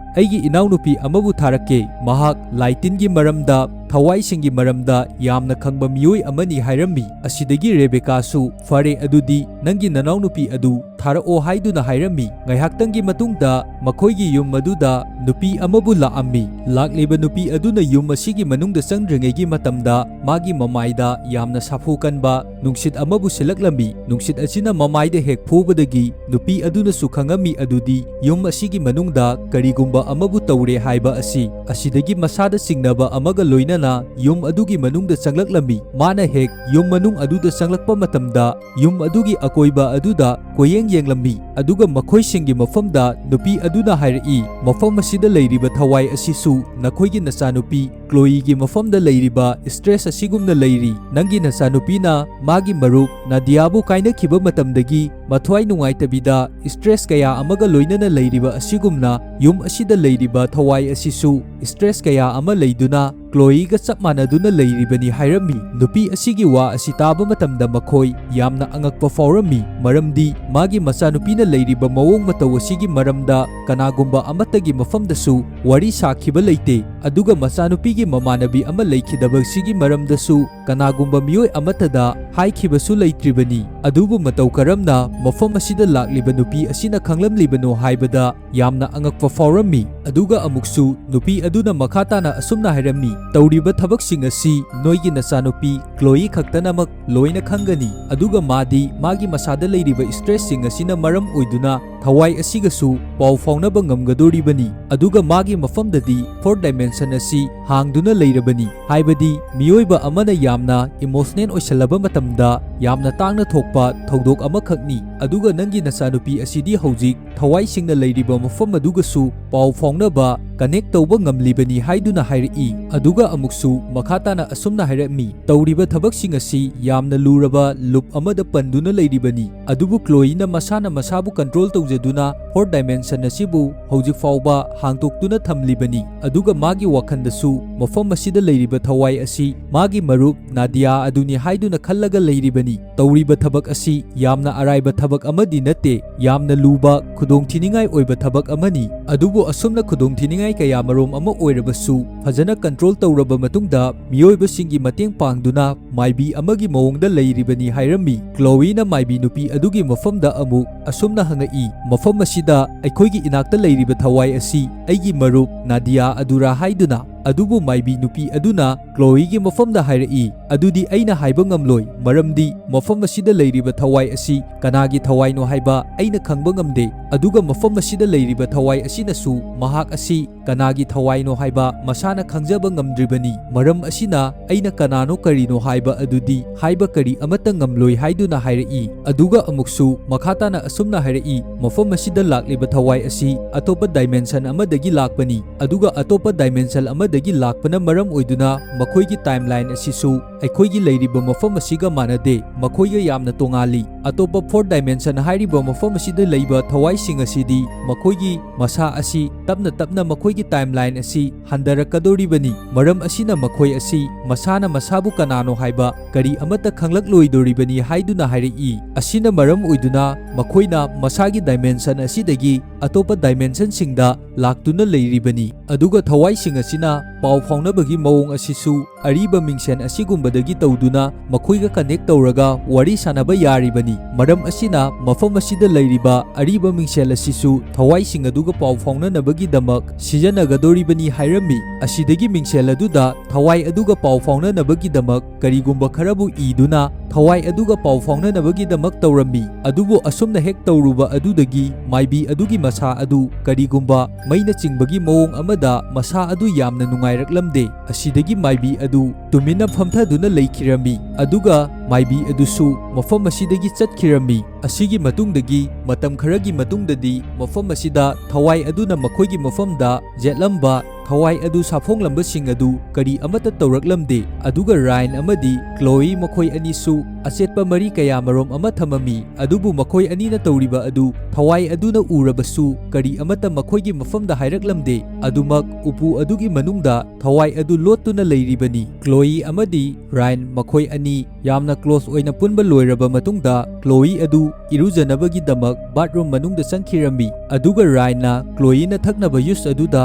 ꯑꯩꯒꯤ ꯏꯅꯥꯎꯅꯨꯄꯤ ꯑꯃꯕꯨ ꯊꯥꯔꯛꯀꯦ꯫ ꯃꯍꯥꯛ ꯂꯥꯏ ꯇꯤꯟꯒꯤ ꯃꯔꯝꯗ ꯊꯋꯥꯏꯁꯤꯡꯒꯤ ꯃꯔꯝꯗ ꯌꯥꯝꯅ ꯈꯪꯕ ꯃꯤꯑꯣꯏ ꯑꯃꯅꯤ ꯍꯥꯏꯔꯝꯃꯤ꯫ ꯑꯁꯤꯗꯒꯤ ꯔꯦꯕꯦꯀꯥꯁꯨ, "ꯐꯔꯦ, ꯑꯗꯨꯗꯤ ꯅꯪꯒꯤ ꯅꯅꯥꯎꯅꯨꯄꯤ ꯑꯗꯨ ꯊꯥꯔꯛꯑꯣ" ꯍꯥꯏꯗꯨꯅ ꯍꯥꯏꯔꯝꯃꯤ꯫ ꯉꯥꯏꯍꯥꯛꯇꯪꯒꯤ ꯃꯇꯨꯡꯗ ꯃꯈꯣꯏꯒꯤ ꯌꯨꯝ ꯑꯗꯨꯗ ꯅꯨꯄꯤ ꯑꯃꯕꯨ ꯂꯥꯛꯑꯝꯃꯤ꯫ ꯂꯥꯛꯂꯤꯕ ꯅꯨꯄꯤ ꯑꯗꯨꯅ ꯌꯨꯝ ꯑꯁꯤꯒꯤ ꯃꯅꯨꯡꯗ ꯆꯪꯗ꯭ꯔꯤꯉꯩꯒꯤ ꯃꯇꯝꯗ ꯃꯥꯒꯤ ꯃꯃꯥꯏꯗ ꯌꯥꯝꯅ ꯁꯥꯐꯨ ꯀꯟꯕ ꯅꯨꯡꯁꯤꯠ ꯑꯃꯕꯨ ꯁꯤꯜꯂꯛꯂꯝꯃꯤ꯫ ꯅꯨꯡꯁꯤꯠ ꯑꯁꯤꯅ ꯃꯃꯥꯏꯗ ꯍꯦꯛ ꯐꯨꯕꯗꯒꯤ ꯅꯨꯄꯤ ꯑꯗꯨꯅꯁꯨ ꯈꯪꯉꯝꯃꯤ ꯑꯗꯨꯗꯤ ꯌꯨꯝ ꯑꯁꯤꯒꯤ ꯃꯅꯨꯡꯗ ꯀꯔꯤꯒꯨꯝꯕ ꯑꯃꯕꯨ ꯇꯧꯔꯦ ꯍꯥꯏꯕ ꯑꯁꯤ꯫ ꯑꯁꯤꯗꯒꯤ ꯃꯁꯥꯗ ꯆꯤꯡꯅꯕ ꯑꯃꯒ ꯂꯣꯏꯅꯅ ꯌꯨꯝ ꯑꯗꯨꯒꯤ ꯃꯅꯨꯡꯗ ꯆꯪꯂꯛꯂꯝꯃꯤ꯫ ꯃꯥꯅ ꯍꯦꯛ ꯌꯨꯝ ꯃꯅꯨꯡ ꯑꯗꯨꯗ ꯆꯪꯂꯛꯄ ꯃꯇꯝꯗ ꯌꯨꯝ ꯑꯗꯨꯒꯤ ꯑꯀꯣꯏꯕ ꯑꯗꯨꯗ ꯀꯣꯏꯌꯦꯡ ꯌꯦꯡꯂꯝꯃꯤ, ꯑꯗꯨꯒ ꯃꯈꯣꯏꯁꯤꯡꯒꯤ ꯃꯐꯝꯗ ꯅꯨꯄꯤ ꯑꯗꯨꯅ ꯍꯥꯏꯔꯛꯏ, "ꯃꯐꯝ ꯑꯁꯤꯗ ꯂꯩꯔꯤꯕ ꯊꯋꯥꯏ ꯑꯁꯤꯁꯨ ꯅꯈꯣꯏꯒꯤ ꯅꯆꯥꯅꯨꯄꯤ ꯀ꯭ꯂꯣꯏꯒꯤ ꯃꯐꯝꯗ ꯂꯩꯔꯤꯕ ꯁ꯭ꯇ꯭ꯔꯦꯁ ꯑꯁꯤꯒꯨꯝꯅ ꯂꯩꯔꯤ꯫ ꯅꯪꯒꯤ ꯅꯆꯥꯅꯨꯄꯤꯅ ꯃꯥꯒꯤ ꯃꯔꯨꯞ ꯅꯥꯗꯤꯌꯥꯕꯨ ꯀꯥꯏꯅꯈꯤꯕ ꯃꯇꯝꯗꯒꯤ ꯃꯊ꯭ꯋꯥꯏ ꯅꯨꯡꯉꯥꯏꯇꯕꯤꯗ ꯁ꯭ꯇ꯭ꯔꯦꯁ ꯀꯌꯥ ꯑꯃꯒ ꯂꯣꯏꯅꯅ ꯂꯩꯔꯤꯕ ꯑꯁꯤꯒꯨꯝꯅ ꯌꯨꯝ ꯑꯁꯤꯗ ꯂꯩꯔꯤꯕ ꯊꯋꯥꯏ ꯑꯁꯤꯁꯨ ꯁ꯭ꯇ꯭ꯔꯦꯁ ꯀꯌꯥ ꯑꯃ ꯂꯩꯗꯨꯅ ꯀ꯭ꯂꯣꯏꯒ ꯆꯞ ꯃꯥꯟꯅꯗꯨꯅ ꯂꯩꯔꯤꯕꯅꯤ" ꯍꯥꯏꯔꯝꯃꯤ꯫ ꯅꯨꯄꯤ ꯑꯁꯤꯒꯤ ꯋꯥ ꯑꯁꯤ ꯇꯥꯕ ꯃꯇꯝꯗ ꯃꯈꯣꯏ ꯌꯥꯝꯅ ꯑꯉꯛꯄ ꯐꯥꯎꯔꯝꯃꯤ, ꯃꯔꯝꯗꯤ ꯃꯥꯒꯤ ꯃꯆꯥꯅꯨꯄꯤꯅ ꯂꯩꯔꯤꯕ ꯃꯑꯣꯡ ꯃꯇꯧ ꯑꯁꯤꯒꯤ ꯃꯔꯝꯗ ꯀꯅꯥꯒꯨꯝꯕ ꯑꯃꯠꯇꯒꯤ ꯃꯐꯝꯗꯁꯨ ꯋꯥꯔꯤ ꯁꯥꯈꯤꯕ ꯂꯩꯇꯦ, ꯑꯗꯨꯒ ꯃꯆꯥꯅꯨꯄꯤꯒꯤ ꯃꯃꯥꯟꯅꯕꯤ ꯑꯃ ꯂꯩꯈꯤꯗꯕꯁꯤꯒꯤ ꯃꯔꯝꯗꯁꯨ ꯀꯅꯥꯒꯨꯝꯕ ꯃꯤꯑꯣꯏ ꯑꯃꯠꯇꯗ ꯍꯥꯏꯈꯤꯕꯁꯨ ꯂꯩꯇ꯭ꯔꯤꯕꯅꯤ꯫ ꯑꯗꯨꯕꯨ ꯃꯇꯧ ꯀꯔꯝꯅ ꯃꯐꯝ ꯑꯁꯤꯗ ꯂꯥꯛꯂꯤꯕ ꯅꯨꯄꯤ ꯑꯁꯤꯅ ꯈꯪꯂꯝꯂꯤꯕꯅꯣ ꯍꯥꯏꯕꯗ ꯌꯥꯝꯅ ꯑꯉꯛꯄ ꯐꯥꯎꯔꯝꯃꯤ꯫ ꯑꯗꯨꯒ ꯑꯃꯨꯛꯁꯨ ꯅꯨꯄꯤ ꯑꯗꯨꯅ ꯃꯈꯥ ꯇꯥꯅ ꯑꯁꯨꯝꯅ ꯍꯥꯏꯔꯝꯃꯤ, "ꯇꯧꯔꯤꯕ ꯊꯕꯛꯁꯤꯡ ꯑꯁꯤ ꯅꯣꯏꯒꯤ ꯅꯆꯥꯅꯨꯄꯤ ꯀ꯭ꯂꯣꯏ ꯈꯛꯇꯅꯃꯛ ꯂꯣꯏꯅ ꯈꯪꯒꯅꯤ, ꯑꯗꯨꯒ ꯃꯥꯗꯤ ꯃꯥꯒꯤ ꯃꯁꯥꯗ ꯂꯩꯔꯤꯕ ꯁ꯭ꯇ꯭ꯔꯦꯁꯁꯤꯡ ꯑꯁꯤꯅ ꯃꯔꯝ ꯑꯣꯏꯗꯨꯅ ꯊꯋꯥꯏ ꯑꯁꯤꯒꯁꯨ ꯄꯥꯎ ꯐꯥꯎꯅꯕ ꯉꯝꯒꯗꯣꯔꯤꯕꯅꯤ, ꯑꯗꯨꯒ ꯃꯥꯒꯤ ꯃꯐꯝꯗꯗꯤ ꯐꯣꯔꯠ ꯗꯥꯏꯃꯦꯟꯁꯟ ꯑꯁꯤ ꯍꯥꯡꯗꯨꯅ ꯂꯩꯔꯕꯅꯤ", ꯍꯥꯏꯕꯗꯤ ꯃꯤꯑꯣꯏꯕ ꯑꯃꯅ ꯌꯥꯝꯅ ꯏꯃꯣꯁꯅꯦꯜ ꯑꯣꯏꯁꯜꯂꯕ ꯃꯇꯝꯗ ꯌꯥꯝꯅ ꯇꯥꯡꯅ ꯊꯣꯛꯄ ꯊꯧꯗꯣꯛ ꯑꯃꯈꯛꯅꯤ꯫ ꯑꯗꯨꯒ ꯅꯪꯒꯤ ꯅꯆꯥꯅꯨꯄꯤ ꯑꯁꯤꯗꯤ ꯍꯧꯖꯤꯛ ꯊꯋꯥꯏꯁꯤꯡꯅ ꯂꯩꯔꯤꯕ ꯃꯐꯝ ꯑꯗꯨꯒꯁꯨ ꯄꯥꯎ ꯐꯥꯎꯅꯕ, ꯀꯅꯦꯛ ꯇꯧꯕ ꯉꯝꯂꯤꯕꯅꯤ ꯍꯥꯏꯗꯨꯅ ꯍꯥꯏꯔꯛꯏ꯫ ꯑꯗꯨꯒ ꯑꯃꯨꯛꯁꯨ ꯃꯈꯥ ꯇꯥꯅ ꯑꯁꯨꯝꯅ ꯍꯥꯏꯔꯛꯃꯤ, "ꯇꯧꯔꯤꯕ ꯊꯕꯛꯁꯤꯡ ꯑꯁꯤ ꯌꯥꯝꯅ ꯂꯨꯔꯕ ꯂꯨꯞ ꯑꯃꯗ ꯄꯟꯗꯨꯅ ꯂꯩꯔꯤꯕꯅꯤ, ꯑꯗꯨꯕꯨ ꯀ꯭ꯂꯣꯏꯅ ꯃꯁꯥꯅ ꯃꯁꯥꯕꯨ ꯀꯟꯇ꯭ꯔꯣꯜ ꯇꯧꯖꯗꯨꯅ ꯐꯣꯔꯠ ꯗꯥꯏꯃꯦꯟꯁꯟ ꯑꯁꯤꯕꯨ ꯍꯧꯖꯤꯛ ꯐꯥꯎꯕ ꯍꯥꯡꯗꯣꯛꯇꯨꯅ ꯊꯝꯂꯤꯕꯅꯤ, ꯑꯗꯨꯒ ꯃꯥꯒꯤ ꯋꯥꯈꯜꯗꯁꯨ ꯃꯐꯝ ꯑꯁꯤꯗ ꯂꯩꯔꯤꯕ ꯊꯋꯥꯏ ꯑꯁꯤ ꯃꯥꯒꯤ ꯃꯔꯨꯞ ꯅꯥꯗꯤꯌꯥ ꯑꯗꯨꯅꯤ ꯍꯥꯏꯗꯨꯅ ꯈꯜꯂꯒ ꯂꯩꯔꯤꯕꯅꯤ꯫ ꯇꯧꯔꯤꯕ ꯊꯕꯛ ꯑꯁꯤ ꯌꯥꯝꯅ ꯑꯔꯥꯏꯕ ꯊꯕꯛ ꯑꯃꯗꯤ ꯅꯠꯇꯦ, ꯌꯥꯝꯅ ꯂꯨꯕ, ꯈꯨꯗꯣꯡꯊꯤꯅꯤꯡꯉꯥꯏ ꯑꯣꯏꯕ ꯊꯕꯛ ꯑꯃꯅꯤ, ꯑꯗꯨꯕꯨ ꯑꯁꯨꯝꯅ ꯈꯨꯗꯣꯡꯊꯤꯅꯤꯡꯉꯥꯏ ꯀꯌꯥꯃꯔꯨꯝ ꯑꯃ ꯑꯣꯏꯔꯕꯁꯨ ꯐꯖꯅ control ꯇꯧꯔꯕ ꯃꯇꯨꯡꯗ ꯃꯤꯑꯣꯏꯕꯁꯤꯡꯒꯤ ꯃꯇꯦꯡ ꯄꯥꯡꯗꯨꯅ ꯃꯥꯏꯕꯤ ꯑꯃꯒꯤ ꯃꯑꯣꯡꯗ ꯂꯩꯔꯤꯕꯅꯤ ꯍꯥꯏꯔꯝꯃꯤ꯫ ꯀ꯭ꯂꯣꯋꯤꯅ ꯃꯥꯏꯕꯤ ꯅꯨꯄꯤ ꯑꯗꯨꯒꯤ ꯃꯐꯝꯗ ꯑꯃꯨꯛ ꯑꯁꯨꯝꯅ ꯍꯪꯉꯛꯏ, "ꯃꯐꯝ ꯑꯁꯤꯗ ꯑꯩꯈꯣꯏꯒꯤ ꯏꯅꯥꯛꯇ ꯂꯩꯔꯤꯕ ꯊꯋꯥꯏ ꯑꯁꯤ ꯑꯩꯒꯤ ꯃꯔꯨꯞ ꯅꯥꯗꯤꯌꯥ ꯑꯗꯨꯔꯥ?" ꯍꯥꯏꯗꯨꯅ꯫ ꯑꯗꯨꯕꯨ ꯃꯥꯏꯕꯤ ꯅꯨꯄꯤ ꯑꯗꯨꯅ ꯀ꯭ꯂꯣꯋꯤꯒꯤ ꯃꯐꯝꯗ ꯍꯥꯏꯔꯛꯏ, "ꯑꯗꯨꯗꯤ ꯑꯩꯅ ꯍꯥꯏꯕ ꯉꯝꯂꯣꯏ, ꯃꯔꯝꯗꯤ ꯃꯐꯝ ꯑꯁꯤꯗ ꯂꯩꯔꯤꯕ ꯊꯋꯥꯏ ꯑꯁꯤ ꯀꯅꯥꯒꯤ ꯊꯋꯥꯏꯅꯣ ꯍꯥꯏꯕ ꯑꯩꯅ ꯈꯪꯕ ꯉꯝꯗꯦ꯫ ꯑꯗꯨꯒ ꯃꯐꯝ ꯑꯁꯤꯗ ꯂꯩꯔꯤꯕ ꯊꯋꯥꯏ ꯑꯁꯤꯅꯁꯨ ꯃꯍꯥꯛ ꯑꯁꯤ ꯀꯅꯥꯒꯤ ꯊꯋꯥꯏꯅꯣ ꯍꯥꯏꯕ ꯃꯁꯥꯅ ꯈꯪꯖꯕ ꯉꯝꯗ꯭ꯔꯤꯕꯅꯤ꯫ ꯃꯔꯝ ꯑꯁꯤꯅ ꯑꯩꯅ ꯀꯅꯥꯅꯣ ꯀꯔꯤꯅꯣ ꯍꯥꯏꯕ ꯑꯗꯨꯗꯤ ꯍꯥꯏꯕ ꯀꯔꯤ ꯑꯃꯠꯇ ꯉꯝꯂꯣꯏ" ꯍꯥꯏꯗꯨꯅ ꯍꯥꯏꯔꯛꯏ꯫ ꯑꯗꯨꯒ ꯑꯃꯨꯛꯁꯨ ꯃꯈꯥ ꯇꯥꯅ ꯑꯁꯨꯝꯅ ꯍꯥꯏꯔꯛꯏ, "ꯃꯐꯝ ꯑꯁꯤꯗ ꯂꯥꯛꯂꯤꯕ ꯊꯋꯥꯏ ꯑꯁꯤ ꯑꯇꯣꯞꯄ dimension ꯑꯃꯗꯒꯤ ꯂꯥꯛꯄꯅꯤ꯫ ꯑꯗꯨꯒ ꯑꯇꯣꯞꯄ dimension ꯑꯃꯗꯒꯤ ꯂꯥꯛꯄꯅ ꯃꯔꯝ ꯑꯣꯏꯗꯨꯅ ꯃꯈꯣꯏꯒꯤ timeline ꯑꯁꯤꯁꯨ ꯑꯩꯈꯣꯏꯒꯤ ꯂꯩꯔꯤꯕ ꯃꯐꯝ ꯑꯁꯤꯒ ꯃꯥꯟꯅꯗꯦ꯫ ꯃꯈꯣꯏꯒ ꯌꯥꯝꯅ ꯇꯣꯉꯥꯜꯂꯤ꯫ ꯑꯇꯣꯞꯄ fourth dimension ꯍꯥꯏꯔꯤꯕ ꯃꯐꯝ ꯑꯁꯤꯗ ꯂꯩꯕ ꯊꯋꯥꯏꯁꯤꯡ ꯑꯁꯤꯗꯤ ꯃꯈꯣꯏꯒꯤ ꯃꯁꯥ ꯑꯁꯤ ꯇꯞꯅ ꯇꯞꯅ ꯃꯈꯣꯏꯒꯤ timeline ꯑꯁꯤ ꯍꯟꯊꯔꯛꯀꯗꯧꯔꯤꯕꯅꯤ꯫ ꯃꯔꯝ ꯑꯁꯤꯅ ꯃꯈꯣꯏ ꯑꯁꯤ ꯃꯁꯥꯅ ꯃꯁꯥꯕꯨ ꯀꯅꯥꯅꯣ ꯍꯥꯏꯕ ꯀꯔꯤ ꯑꯃꯠꯇ ꯈꯪꯂꯛꯂꯣꯏꯗꯧꯔꯤꯕꯅꯤ" ꯍꯥꯏꯗꯨꯅ ꯍꯥꯏꯔꯛꯏ꯫ ꯑꯁꯤꯅ ꯃꯔꯝ ꯑꯣꯏꯗꯨꯅ ꯃꯈꯣꯏꯅ ꯃꯁꯥꯒꯤ dimension ꯑꯁꯤꯗꯒꯤ ꯑꯇꯣꯞꯄ dimensionꯁꯤꯡꯗ ꯂꯥꯛꯇꯨꯅ ꯂꯩꯔꯤꯕꯅꯤ꯫ ꯑꯗꯨꯒ ꯊꯋꯥꯏꯁꯤꯡ ꯑꯁꯤꯅ ꯄꯥꯎ ꯐꯥꯎꯅꯕꯒꯤ ꯃꯑꯣꯡ ꯑꯁꯤꯁꯨ ꯑꯔꯤꯕ ꯃꯤꯡꯁꯦꯜ ꯑꯁꯤꯒꯨꯝꯕꯗꯒꯤ ꯇꯧꯗꯨꯅ ꯃꯈꯣꯏꯒ connect ꯇꯧꯔꯒ ꯋꯥꯔꯤ ꯁꯥꯟꯅꯕ ꯌꯥꯔꯤꯕꯅꯤ꯫ ꯃꯔꯝ ꯑꯁꯤꯅ ꯃꯐꯝ ꯑꯁꯤꯗ ꯂꯩꯔꯤꯕ ꯑꯔꯤꯕ ꯃꯤꯡꯁꯦꯜ ꯑꯁꯤꯁꯨ ꯊꯋꯥꯏꯁꯤꯡ ꯑꯗꯨꯒ ꯄꯥꯎ ꯐꯥꯎꯅꯅꯕꯒꯤꯗꯃꯛ ꯁꯤꯖꯤꯟꯅꯒꯗꯧꯔꯤꯕꯅꯤ ꯍꯥꯏꯔꯝꯃꯤ꯫ ꯑꯁꯤꯗꯒꯤ ꯃꯤꯡꯁꯦꯜ ꯑꯗꯨꯗ ꯊꯋꯥꯏ ꯑꯗꯨꯒ ꯄꯥꯎ ꯐꯥꯎꯅꯅꯕꯒꯤꯗꯃꯛ ꯀꯔꯤꯒꯨꯝꯕ ꯈꯔꯕꯨ ꯏꯗꯨꯅ ꯊꯋꯥꯏ ꯑꯗꯨꯒ ꯄꯥꯎ ꯐꯥꯎꯅꯅꯕꯒꯤꯗꯃꯛ ꯇꯧꯔꯝꯃꯤ꯫ ꯑꯗꯨꯕꯨ ꯑꯁꯨꯝꯅ ꯍꯦꯛ ꯇꯧꯔꯨꯕ ꯑꯗꯨꯗꯒꯤ ꯃꯥꯏꯕꯤ ꯑꯗꯨꯒꯤ ꯃꯁꯥ ꯑꯗꯨ ꯀꯔꯤꯒꯨꯝꯕ ꯃꯩꯅ ꯆꯤꯡꯕꯒꯤ ꯃꯑꯣꯡ ꯑꯃꯗ ꯃꯁꯥ ꯑꯗꯨ ꯌꯥꯝꯅ ꯅꯨꯡꯉꯥꯏꯔꯛꯂꯝꯗꯦ꯫ ꯑꯁꯤꯗꯒꯤ ꯃꯥꯏꯕꯤ ꯑꯗꯨ ꯇꯨꯃꯤꯟꯅ ꯐꯝꯊꯗꯨꯅ ꯂꯩꯈꯤꯔꯝꯃꯤ꯫ ꯑꯗꯨꯒ ꯃꯥꯏꯕꯤ ꯑꯗꯨꯁꯨ ꯃꯐꯝ ꯑꯁꯤꯗꯒꯤ ꯆꯠꯈꯤꯔꯝꯃꯤ꯫ ꯑꯁꯤꯒꯤ ꯃꯇꯨꯡꯗꯒꯤ ꯃꯇꯝ ꯈꯔꯒꯤ ꯃꯇꯨꯡꯗꯗꯤ ꯃꯐꯝ ꯑꯁꯤꯗ ꯊꯋꯥꯏ ꯑꯗꯨꯅ ꯃꯈꯣꯏꯒꯤ ꯃꯐꯝꯗ ꯌꯦꯠꯂꯝꯕ ꯊꯋꯥꯏ ꯑꯗꯨ ꯁꯥꯐꯣꯡꯂꯝꯕꯁꯤꯡ ꯑꯗꯨ ꯀꯔꯤ ꯑꯃꯠꯇ ꯇꯧꯔꯛꯂꯝꯗꯦ꯫ ꯑꯗꯨꯒ ꯔꯥꯏꯟ ꯑꯃꯗꯤ ꯀ꯭ꯂꯣꯏ ꯃꯈꯣꯏ ꯑꯅꯤꯁꯨ ꯑꯆꯦꯠꯄ ꯃꯔꯤ ꯀꯌꯥꯃꯔꯣꯝ ꯑꯃ ꯊꯝꯃꯝꯃꯤ꯫ ꯑꯗꯨꯕꯨ ꯃꯈꯣꯏ ꯑꯅꯤꯅ ꯇꯧꯔꯤꯕ ꯑꯗꯨ ꯊꯋꯥꯏ ꯑꯗꯨꯅ ꯎꯔꯕꯁꯨ ꯀꯔꯤ ꯑꯃꯠꯇ ꯃꯈꯣꯏꯒꯤ ꯃꯐꯝꯗ ꯍꯥꯏꯔꯛꯂꯝꯗꯦ꯫ ꯑꯗꯨꯃꯛ ꯎꯄꯨ ꯑꯗꯨꯒꯤ ꯃꯅꯨꯡꯗ ꯊꯋꯥꯏ ꯑꯗꯨ ꯂꯣꯠꯇꯨꯅ ꯂꯩꯔꯤꯕꯅꯤ꯫ ꯀ꯭ꯂꯣꯏ ꯑꯃꯗꯤ ꯔꯥꯏꯟ ꯃꯈꯣꯏ ꯑꯅꯤ ꯌꯥꯝꯅ ꯀ꯭ꯂꯣꯁ ꯑꯣꯏꯅ ꯄꯨꯟꯕ ꯂꯣꯏꯔꯕ ꯃꯇꯨꯡꯗ, ꯀ꯭ꯂꯣꯏ ꯑꯗꯨ ꯏꯔꯨꯖꯅꯕꯒꯤꯗꯃꯛ ꯕꯥꯊꯔꯨꯝ ꯃꯅꯨꯡꯗ ꯆꯪꯈꯤꯔꯝꯃꯤ꯫ ꯑꯗꯨꯒ ꯔꯥꯏꯟꯅ ꯀ꯭ꯂꯣꯏꯅ ꯊꯛꯅꯕ ꯌꯨꯁ ꯑꯗꯨꯗ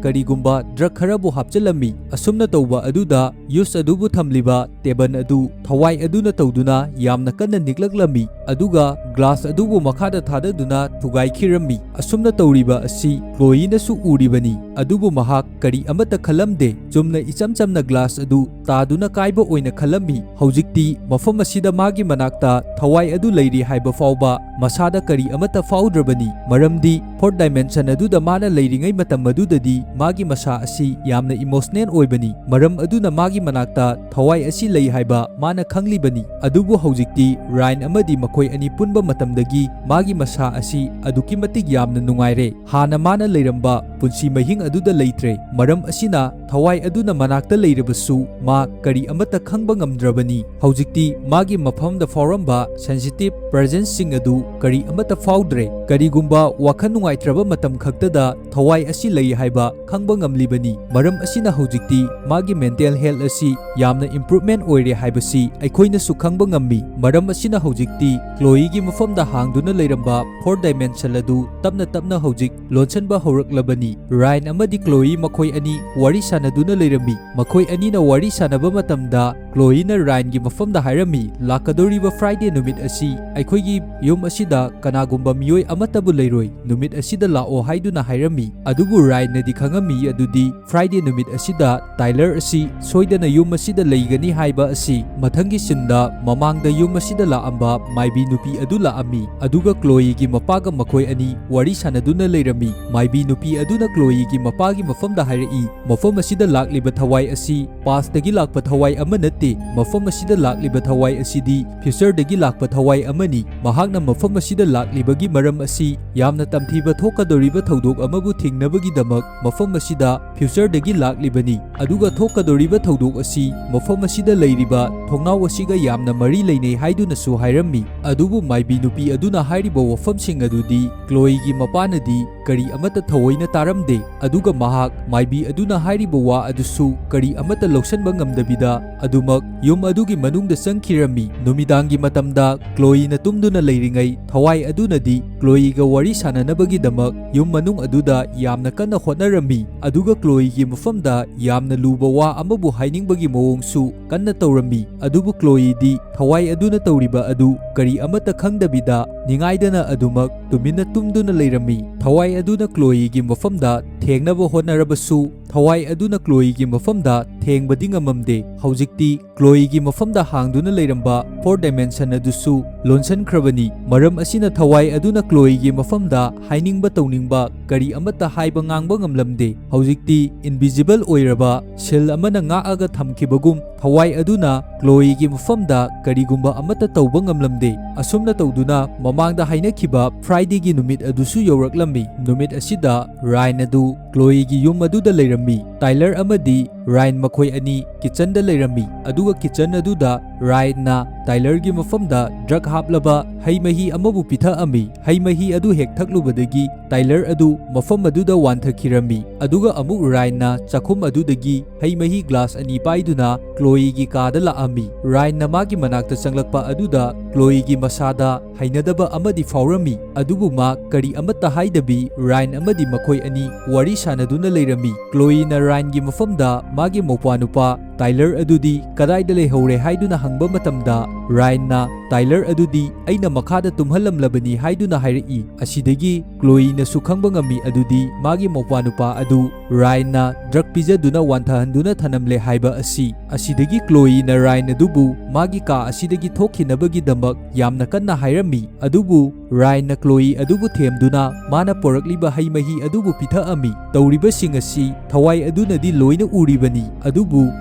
ꯀꯔꯤꯒꯨꯝꯕ ꯗ꯭ꯔꯒ ꯈꯔꯕꯨ ꯍꯥꯞꯆꯤꯜꯂꯝꯃꯤ꯫ ꯑꯁꯨꯝꯅ ꯇꯧꯕ ꯑꯗꯨꯗ ꯌꯨꯁ ꯑꯗꯨꯕꯨ ꯊꯝꯂꯤꯕ ꯇꯦꯕꯜ ꯑꯗꯨ ꯊꯋꯥꯏ ꯑꯗꯨꯅ ꯇꯧꯗꯨꯅ ꯌꯥꯝꯅ ꯀꯟꯅ ꯅꯤꯛꯂꯛꯂꯝꯃꯤ, ꯑꯗꯨꯒ ꯒ꯭ꯂꯥꯁ ꯑꯗꯨꯕꯨ ꯃꯈꯥꯗ ꯊꯥꯗꯗꯨꯅ ꯊꯨꯒꯥꯏꯈꯤꯔꯝꯃꯤ꯫ ꯑꯁꯨꯝꯅ ꯇꯧꯔꯤꯕ ꯑꯁꯤ ꯀ꯭ꯂꯣꯏꯅꯁꯨ ꯎꯔꯤꯕꯅꯤ, ꯑꯗꯨꯕꯨ ꯃꯍꯥꯛ ꯀꯔꯤ ꯑꯃꯠꯇ ꯈꯜꯂꯝꯗꯦ꯫ ꯆꯨꯝꯅ ꯏꯆꯝ ꯆꯝꯅ ꯒ꯭ꯂꯥꯁ ꯑꯗꯨ ꯇꯥꯗꯨꯅ ꯀꯥꯏꯕ ꯑꯣꯏꯅ ꯈꯜꯂꯝꯃꯤ꯫ ꯍꯧꯖꯤꯛꯇꯤ ꯃꯐꯝ ꯑꯁꯤꯗ ꯃꯥꯒꯤ ꯃꯅꯥꯛꯇ ꯊꯋꯥꯏ ꯑꯗꯨ ꯂꯩꯔꯤ ꯍꯥꯏꯕ ꯐꯥꯎꯕ ꯃꯁꯥꯗ ꯀꯔꯤ ꯑꯃꯠꯇ ꯐꯥꯎꯗ꯭ꯔꯕꯅꯤ, ꯃꯔꯝꯗꯤ ꯐꯣꯔꯠ ꯗꯥꯏꯃꯦꯟꯁꯟ ꯑꯗꯨꯗ ꯃꯥꯅ ꯂꯩꯔꯤꯉꯩ ꯃꯇꯝ ꯑꯗꯨꯗꯗꯤ ꯃꯥꯒꯤ ꯃꯁꯥ ꯑꯁꯤ ꯌꯥꯝꯅ ꯏꯃꯣꯁꯅꯦꯜ ꯑꯣꯏꯕꯅꯤ꯫ ꯃꯔꯝ ꯑꯗꯨꯅ ꯃꯥꯒꯤ ꯃꯅꯥꯛꯇ ꯊꯋꯥꯏ ꯑꯁꯤ ꯂꯩ ꯍꯥꯏꯕ ꯃꯥꯅ ꯈꯪꯂꯤꯕꯅꯤ꯫ ꯑꯗꯨꯕꯨ ꯍꯧꯖꯤꯛꯇꯤ ꯔꯥꯏꯟ ꯑꯃꯗꯤ ꯃꯈꯣꯏ ꯑꯅꯤ ꯄꯨꯟꯕ ꯃꯇꯝꯗꯒꯤ ꯃꯥꯒꯤ ꯃꯁꯥ ꯑꯁꯤ ꯑꯗꯨꯛꯀꯤ ꯃꯇꯤꯛ ꯌꯥꯝꯅ ꯅꯨꯡꯉꯥꯏꯔꯦ꯫ ꯍꯥꯟꯅ ꯃꯥꯅ ꯂꯩꯔꯝꯕ ꯄꯨꯟꯁꯤ ꯃꯍꯤꯡ ꯑꯗꯨꯗ ꯂꯩꯇ꯭ꯔꯦ꯫ ꯃꯔꯝ ꯑꯁꯤꯅ ꯊꯋꯥꯏ ꯑꯗꯨꯅ ꯃꯅꯥꯛꯇ ꯂꯩꯔꯕꯁꯨ ꯃꯥ ꯀꯔꯤ ꯑꯃꯠꯇ ꯈꯪꯕ ꯉꯝꯗ꯭ꯔꯕꯅꯤ꯫ ꯍꯧꯖꯤꯛꯇꯤ ꯃꯥꯒꯤ ꯃꯐꯝꯗ ꯐꯥꯎꯔꯝꯕ ꯁꯦꯟꯁꯤꯇꯤꯚ ꯄ꯭ꯔꯦꯖꯦꯟꯁꯁꯤꯡ ꯑꯗꯨ ꯀꯔꯤ ꯑꯃꯠꯇ ꯐꯥꯎꯗ꯭ꯔꯦ꯫ ꯀꯔꯤꯒꯨꯝꯕ ꯋꯥꯈꯜ ꯅꯨꯡꯉꯥꯏꯇ꯭ꯔꯕ ꯃꯇꯝ ꯈꯛꯇꯗ ꯊꯋꯥꯏ ꯑꯁꯤ ꯂꯩ ꯍꯥꯏꯕ ꯈꯪꯕ ꯉꯝꯂꯤꯕꯅꯤ꯫ ꯃꯔꯝ ꯑꯁꯤꯅ ꯍꯧꯖꯤꯛꯇꯤ ꯃꯥꯒꯤ ꯃꯦꯟꯇꯦꯜ ꯍꯦꯜꯊ ꯑꯁꯤ ꯌꯥꯝꯅ ꯏꯝꯄ꯭ꯔꯨꯚꯃꯦꯟꯠ ꯑꯣꯏꯔꯦ ꯍꯥꯏꯕꯁꯤ ꯑꯩꯈꯣꯏꯅꯁꯨ ꯈꯪꯕ ꯉꯝꯃꯤ꯫ ꯃꯔꯝ ꯑꯁꯤꯅ ꯍꯧꯖꯤꯛꯇꯤ ꯀ꯭ꯂꯣꯏꯒꯤ ꯃꯐꯝꯗ ꯍꯥꯡꯗꯨꯅ ꯂꯩꯔꯝꯕ ꯐꯣꯔꯠ ꯗꯥꯏꯃꯦꯟꯁꯟ ꯑꯗꯨ ꯇꯞꯅ ꯇꯞꯅ ꯍꯧꯖꯤꯛ ꯂꯣꯟꯁꯤꯟꯕ ꯍꯧꯔꯛꯂꯕꯅꯤ꯫ ꯔꯥꯏꯟ ꯑꯃꯗꯤ ꯀ꯭ꯂꯣꯏ ꯃꯈꯣꯏ ꯑꯅꯤ ꯋꯥꯔꯤ ꯁꯥꯟꯅꯗꯨꯅ ꯂꯩꯔꯝꯃꯤ꯫ ꯃꯈꯣꯏ ꯑꯅꯤꯅ ꯋꯥꯔꯤ ꯁꯥꯟꯅꯕ ꯃꯇꯝꯗ ꯀ꯭ꯂꯣꯏꯅ ꯔꯥꯏꯟꯒꯤ ꯃꯐꯝꯗ ꯍꯥꯏꯔꯝꯃꯤ, "ꯂꯥꯛꯀꯗꯧꯔꯤꯕ ꯐ꯭ꯔꯥꯏꯗꯦ ꯅꯨꯃꯤꯠ ꯑꯁꯤ ꯑꯩꯈꯣꯏꯒꯤ ꯌꯨꯝ ꯑꯁꯤꯗ ꯀꯅꯥꯒꯨꯝꯕ ꯃꯤꯑꯣꯏ ꯑꯃꯠꯇꯕꯨ ꯂꯩꯔꯣꯏ꯫ ꯅꯨꯃꯤꯠ ꯑꯁꯤꯗ ꯂꯥꯛꯑꯣ" ꯍꯥꯏꯗꯨꯅ ꯍꯥꯏꯔꯝꯃꯤ꯫ ꯑꯗꯨꯕꯨ ꯔꯥꯏꯟꯅꯗꯤ ꯈꯪꯉꯝꯃꯤ ꯑꯗꯨꯗꯤ ꯐ꯭ꯔꯥꯏꯗꯦ ꯅꯨꯃꯤꯠ ꯑꯁꯤꯗ ꯇꯥꯏꯂꯔ ꯑꯁꯤ ꯁꯣꯏꯗꯅ ꯌꯨꯝ ꯑꯁꯤꯗ ꯂꯩꯒꯅꯤ ꯍꯥꯏꯕ ꯑꯁꯤ꯫ ꯃꯊꯪꯒꯤ ꯁꯤꯟꯗ ꯃꯃꯥꯡꯗ ꯌꯨꯝ ꯑꯁꯤꯗ ꯂꯥꯛꯑꯝꯕ ꯃꯥꯏꯕꯤ ꯅꯨꯄꯤ ꯑꯗꯨ ꯂꯥꯛꯑꯝꯃꯤ, ꯑꯗꯨꯒ ꯀ꯭ꯂꯣꯏꯒꯤ ꯃꯄꯥꯒ ꯃꯈꯣꯏ ꯑꯅꯤ ꯋꯥꯔꯤ ꯁꯥꯟꯅꯗꯨꯅ ꯂꯩꯔꯝꯃꯤ꯫ ꯃꯥꯏꯕꯤ ꯅꯨꯄꯤ ꯑꯗꯨꯅ ꯀ꯭ꯂꯣꯏꯒꯤ ꯃꯄꯥꯒꯤ ꯃꯐꯝꯗ ꯍꯥꯏꯔꯛꯏ, "ꯃꯐꯝ ꯑꯁꯤꯗ ꯂꯥꯛꯂꯤꯕ ꯊꯋꯥꯏ ꯑꯁꯤ ꯄꯥꯁꯇꯒꯤ ꯂꯥꯛꯄ ꯊꯋꯥꯏ ꯑꯃ ꯅꯠꯇꯦ꯫ ꯅꯠꯇꯦ꯫ ꯃꯐꯝ ꯑꯁꯤꯗ ꯂꯥꯛꯂꯤꯕ ꯊꯋꯥꯏ ꯑꯁꯤꯗꯤ ꯐ꯭ꯌꯨꯆꯔꯗꯒꯤ ꯂꯥꯛꯄ ꯊꯋꯥꯏ ꯑꯃꯅꯤ꯫ ꯃꯍꯥꯛꯅ ꯃꯐꯝ ꯑꯁꯤꯗ ꯂꯥꯛꯂꯤꯕꯒꯤ ꯃꯔꯝ ꯑꯁꯤ ꯌꯥꯝꯅ ꯇꯝꯊꯤꯕ ꯊꯣꯛꯀꯗꯧꯔꯤꯕ ꯊꯧꯗꯣꯛ ꯑꯃꯕꯨ ꯊꯦꯡꯅꯕꯒꯤꯗꯃꯛ ꯃꯐꯝ ꯑꯁꯤꯗ ꯐ꯭ꯌꯨꯆꯔꯗꯒꯤ ꯂꯥꯛꯂꯤꯕꯅꯤ꯫ ꯑꯗꯨꯒ ꯊꯣꯛꯀꯗꯧꯔꯤꯕ ꯊꯧꯗꯣꯛ ꯑꯁꯤ ꯃꯐꯝ ꯑꯁꯤꯗ ꯂꯩꯔꯤꯕ ꯊꯣꯡꯅꯥꯎ ꯑꯁꯤꯒ ꯌꯥꯝꯅ ꯃꯔꯤ ꯂꯩꯅꯩ ꯍꯥꯏꯗꯨꯅꯁꯨ ꯍꯥꯏꯔꯝꯃꯤ꯫ ꯑꯗꯨꯕꯨ ꯃꯥꯏꯕꯤ ꯅꯨꯄꯤ ꯑꯗꯨꯅ ꯍꯥꯏꯔꯤꯕ ꯋꯥꯐꯝꯁꯤꯡ ꯑꯗꯨꯗꯤ ꯀ꯭ꯂꯣꯏꯒꯤ ꯃꯄꯥꯅꯗꯤ ꯀꯔꯤ ꯑꯃꯠꯇ ꯊꯑꯣꯏꯅ ꯇꯥꯔꯝꯗꯦ꯫ ꯑꯗꯨꯒ ꯃꯍꯥꯛ ꯃꯥꯏꯕꯤ ꯑꯗꯨꯅ ꯍꯥꯏꯔꯤꯕ ꯋꯥ ꯑꯗꯨꯁꯨ ꯀꯔꯤ ꯑꯃꯠꯇ ꯂꯧꯁꯟꯕ ꯉꯝꯗꯕꯤꯗ ꯑꯗꯨꯃꯛ ꯌꯨꯝ ꯑꯗꯨꯒꯤ ꯃꯅꯨꯡꯗ ꯆꯪꯈꯤꯔꯝꯃꯤ꯫ ꯅꯨꯃꯤꯗꯥꯡꯒꯤ ꯃꯇꯝꯗ ꯀ꯭ꯂꯣꯏꯅ ꯇꯨꯝꯗꯨꯅ ꯂꯩꯔꯤꯉꯩ ꯊꯋꯥꯏ ꯑꯗꯨꯅꯗꯤ ꯀ꯭ꯂꯣꯏꯒ ꯋꯥꯔꯤ ꯁꯥꯟꯅꯅꯕꯒꯤꯗꯃꯛ ꯌꯨꯝ ꯃꯅꯨꯡ ꯑꯗꯨꯗ ꯌꯥꯝꯅ ꯀꯟꯅ ꯍꯣꯠꯅꯔꯝꯃꯤ꯫ ꯑꯗꯨꯒ ꯀ꯭ꯂꯣꯏꯒꯤ ꯃꯐꯝꯗ ꯌꯥꯝꯅ ꯂꯨꯕ ꯋꯥ ꯑꯃꯕꯨ ꯍꯥꯏꯅꯤꯡꯕꯒꯤ ꯃꯑꯣꯡꯁꯨ ꯀꯟꯅ ꯇꯧꯔꯝꯃꯤ꯫ ꯑꯗꯨꯕꯨ ꯀ꯭ꯂꯣꯏꯗꯤ ꯊꯋꯥꯏ ꯑꯗꯨꯅ ꯇꯧꯔꯤꯕ ꯑꯗꯨ ꯀꯔꯤ ꯑꯃꯠꯇ ꯈꯪꯗꯕꯤꯗ ꯅꯤꯡꯉꯥꯏꯗꯅ ꯑꯗꯨꯃꯛ ꯇꯨꯃꯤꯟꯅ ꯇꯨꯝꯗꯨꯅ ꯂꯩꯔꯝꯃꯤ꯫ ꯊꯋꯥꯏ ꯑꯗꯨꯅ ꯀ꯭ꯂꯣꯏꯒꯤ ꯃꯐꯝꯗ ꯊꯦꯡꯅꯕ ꯍꯣꯠꯅꯔꯕꯁꯨ ꯊꯋꯥꯏ ꯑꯗꯨꯅ ꯀ꯭ꯂꯣꯏꯒꯤ ꯃꯐꯝꯗ ꯊꯦꯡꯕꯗꯤ ꯉꯝꯃꯝꯗꯦ꯫ ꯍꯧꯖꯤꯛꯇꯤ ꯀ꯭ꯂꯣꯏꯒꯤ ꯃꯐꯝꯗ ꯍꯥꯡꯗꯨꯅ ꯂꯩꯔꯝꯕ ꯐꯣꯔ ꯗꯥꯏꯃꯦꯟꯁꯟ ꯑꯗꯨꯁꯨ ꯂꯣꯟꯁꯟꯈ꯭ꯔꯕꯅꯤ꯫ ꯃꯔꯝ ꯑꯁꯤꯅ ꯊꯋꯥꯏ ꯑꯗꯨꯅ ꯀ꯭ꯂꯣꯏꯒꯤ ꯃꯐꯝꯗ ꯍꯥꯏꯅꯤꯡꯕ ꯇꯧꯅꯤꯡꯕ ꯀꯔꯤ ꯑꯃꯠꯇ ꯍꯥꯏꯕ ꯉꯥꯡꯕ ꯉꯝꯂꯝꯗꯦ꯫ ꯍꯧꯖꯤꯛꯇꯤ ꯏꯟꯚꯤꯖꯤꯕꯜ ꯑꯣꯏꯔꯕ ꯁꯤꯜ ꯑꯃꯅ ꯉꯥꯛꯑꯒ ꯊꯝꯈꯤꯕꯒꯨꯝ ꯊꯋꯥꯏ ꯑꯗꯨꯅ ꯀ꯭ꯂꯣꯏꯒꯤ ꯃꯐꯝꯗ ꯀꯔꯤꯒꯨꯝꯕ ꯑꯃꯠꯇ ꯇꯧꯕ ꯉꯝꯂꯝꯗꯦ꯫ ꯑꯁꯨꯝꯅ ꯇꯧꯗꯨꯅ ꯃꯃꯥꯡꯗ ꯍꯥꯏꯅꯈꯤꯕ ꯐ꯭ꯔꯥꯏꯗꯦꯒꯤ ꯅꯨꯃꯤꯠ ꯑꯗꯨꯁꯨ ꯌꯧꯔꯛꯂꯝꯃꯤ꯫ ꯅꯨꯃꯤꯠ ꯑꯁꯤꯗ ꯔꯥꯏꯟ ꯑꯗꯨ ꯀ꯭ꯂꯣꯏꯒꯤ ꯌꯨꯝ ꯑꯗꯨꯗ ꯂꯩꯔꯝꯃꯤ꯫ ꯇꯥꯏꯂꯔ ꯑꯃꯗꯤ ꯔꯥꯏꯟ ꯃꯈꯣꯏ ꯑꯅꯤ ꯀꯤꯆꯟꯗ ꯂꯩꯔꯝꯃꯤ꯫ ꯑꯗꯨꯒ ꯀꯤꯆꯟ ꯑꯗꯨꯗ ꯔꯥꯏꯟꯅ ꯇꯥꯏꯂꯔꯒꯤ ꯃꯐꯝꯗ ꯗ꯭ꯔꯒ ꯍꯥꯞꯂꯕ ꯍꯩ ꯃꯍꯤ ꯑꯃꯕꯨ ꯄꯤꯊꯛꯑꯝꯃꯤ꯫ ꯍꯩ ꯃꯍꯤ ꯑꯗꯨ ꯍꯦꯛ ꯊꯛꯂꯨꯕꯗꯒꯤ ꯇꯥꯏꯂꯔ ꯑꯗꯨ ꯃꯐꯝ ꯑꯗꯨꯗ ꯋꯥꯟꯊꯈꯤꯔꯝꯃꯤ꯫ ꯑꯗꯨꯒ ꯑꯃꯨꯛ ꯔꯥꯏꯟꯅ ꯆꯥꯛꯈꯨꯝ ꯑꯗꯨꯗꯒꯤ ꯍꯩ ꯃꯍꯤ ꯒ꯭ꯂꯥꯁ ꯑꯅꯤ ꯄꯥꯏꯗꯨꯅ ꯀ꯭ꯂꯣꯏꯒꯤ ꯀꯥꯗ ꯂꯥꯛꯑꯝꯃꯤ꯫ ꯔꯥꯏꯟꯅ ꯃꯥꯒꯤ ꯃꯅꯥꯛꯇ ꯆꯪꯂꯛꯄ ꯑꯗꯨꯗ ꯀ꯭ꯂꯣꯏꯒꯤ ꯃꯁꯥꯗ ꯍꯩꯅꯗꯕ ꯑꯃꯗꯤ ꯐꯥꯎꯔꯝꯃꯤ꯫ ꯑꯗꯨꯕꯨ ꯃꯥ ꯀꯔꯤ ꯑꯃꯠꯇ ꯍꯥꯏꯗꯕꯤ ꯔꯥꯏꯟ ꯑꯃꯗꯤ ꯃꯈꯣꯏ ꯑꯅꯤ ꯋꯥꯔꯤ ꯁꯥꯟꯅꯗꯨꯅ ꯂꯩꯔꯝꯃꯤ꯫ ꯀ꯭ꯂꯣꯏꯅ ꯔꯥꯏꯟꯒꯤ ꯃꯐꯝꯗ ꯃꯥꯒꯤ ꯃꯧꯄ꯭ꯋꯥꯅꯨꯄꯥ ꯇꯥꯏꯂꯔ ꯑꯗꯨꯗꯤ ꯀꯗꯥꯏꯗ ꯂꯩꯍꯧꯔꯦ ꯍꯥꯏꯗꯨꯅ ꯍꯪꯕ ꯃꯇꯝꯗ ꯔꯥꯏꯟꯅ ꯇꯥꯏꯂꯔ ꯑꯗꯨꯗꯤ ꯑꯩꯅ ꯃꯈꯥꯗ ꯇꯨꯝꯍꯜꯂꯝꯂꯕꯅꯤ ꯍꯥꯏꯗꯨꯅ ꯍꯥꯏꯔꯛꯏ꯫ ꯑꯁꯤꯗꯒꯤ ꯀ꯭ꯂꯣꯏꯅꯁꯨ ꯈꯪꯕ ꯉꯝꯃꯤ ꯑꯗꯨꯗꯤ ꯃꯥꯒꯤ ꯃꯧꯄ꯭ꯋꯥꯅꯨꯄꯥ ꯑꯗꯨ ꯔꯥꯏꯟꯅ ꯗ꯭ꯔꯒ ꯄꯤꯖꯗꯨꯅ ꯋꯥꯟꯊꯍꯟꯗꯨꯅ ꯊꯅꯝꯂꯦ ꯍꯥꯏꯕ ꯑꯁꯤ꯫ ꯑꯁꯤꯗꯒꯤ ꯀ꯭ꯂꯣꯏꯅ ꯔꯥꯏꯟ ꯑꯗꯨꯕꯨ ꯃꯥꯒꯤ ꯀꯥ ꯑꯁꯤꯗꯒꯤ ꯊꯣꯛꯈꯤꯅꯕꯒꯤꯗꯃꯛ ꯌꯥꯝꯅ ꯀꯟꯅ ꯍꯥꯏꯔꯝꯃꯤ꯫ ꯑꯗꯨꯕꯨ ꯔꯥꯏꯟꯅ ꯀ꯭ꯂꯣꯏ ꯑꯗꯨꯕꯨ ꯊꯦꯝꯗꯨꯅ ꯃꯥꯅ ꯄꯣꯔꯛꯂꯤꯕ ꯍꯩ ꯃꯍꯤ ꯑꯗꯨꯕꯨ ꯄꯤꯊꯛꯑꯝꯃꯤ꯫ ꯇꯧꯔꯤꯕꯁꯤꯡ ꯑꯁꯤ ꯊꯋꯥꯏ ꯑꯗꯨꯅꯗꯤ ꯂꯣꯏꯅ ꯎꯔꯤꯕꯅꯤ꯫ ꯑꯗꯨꯕꯨ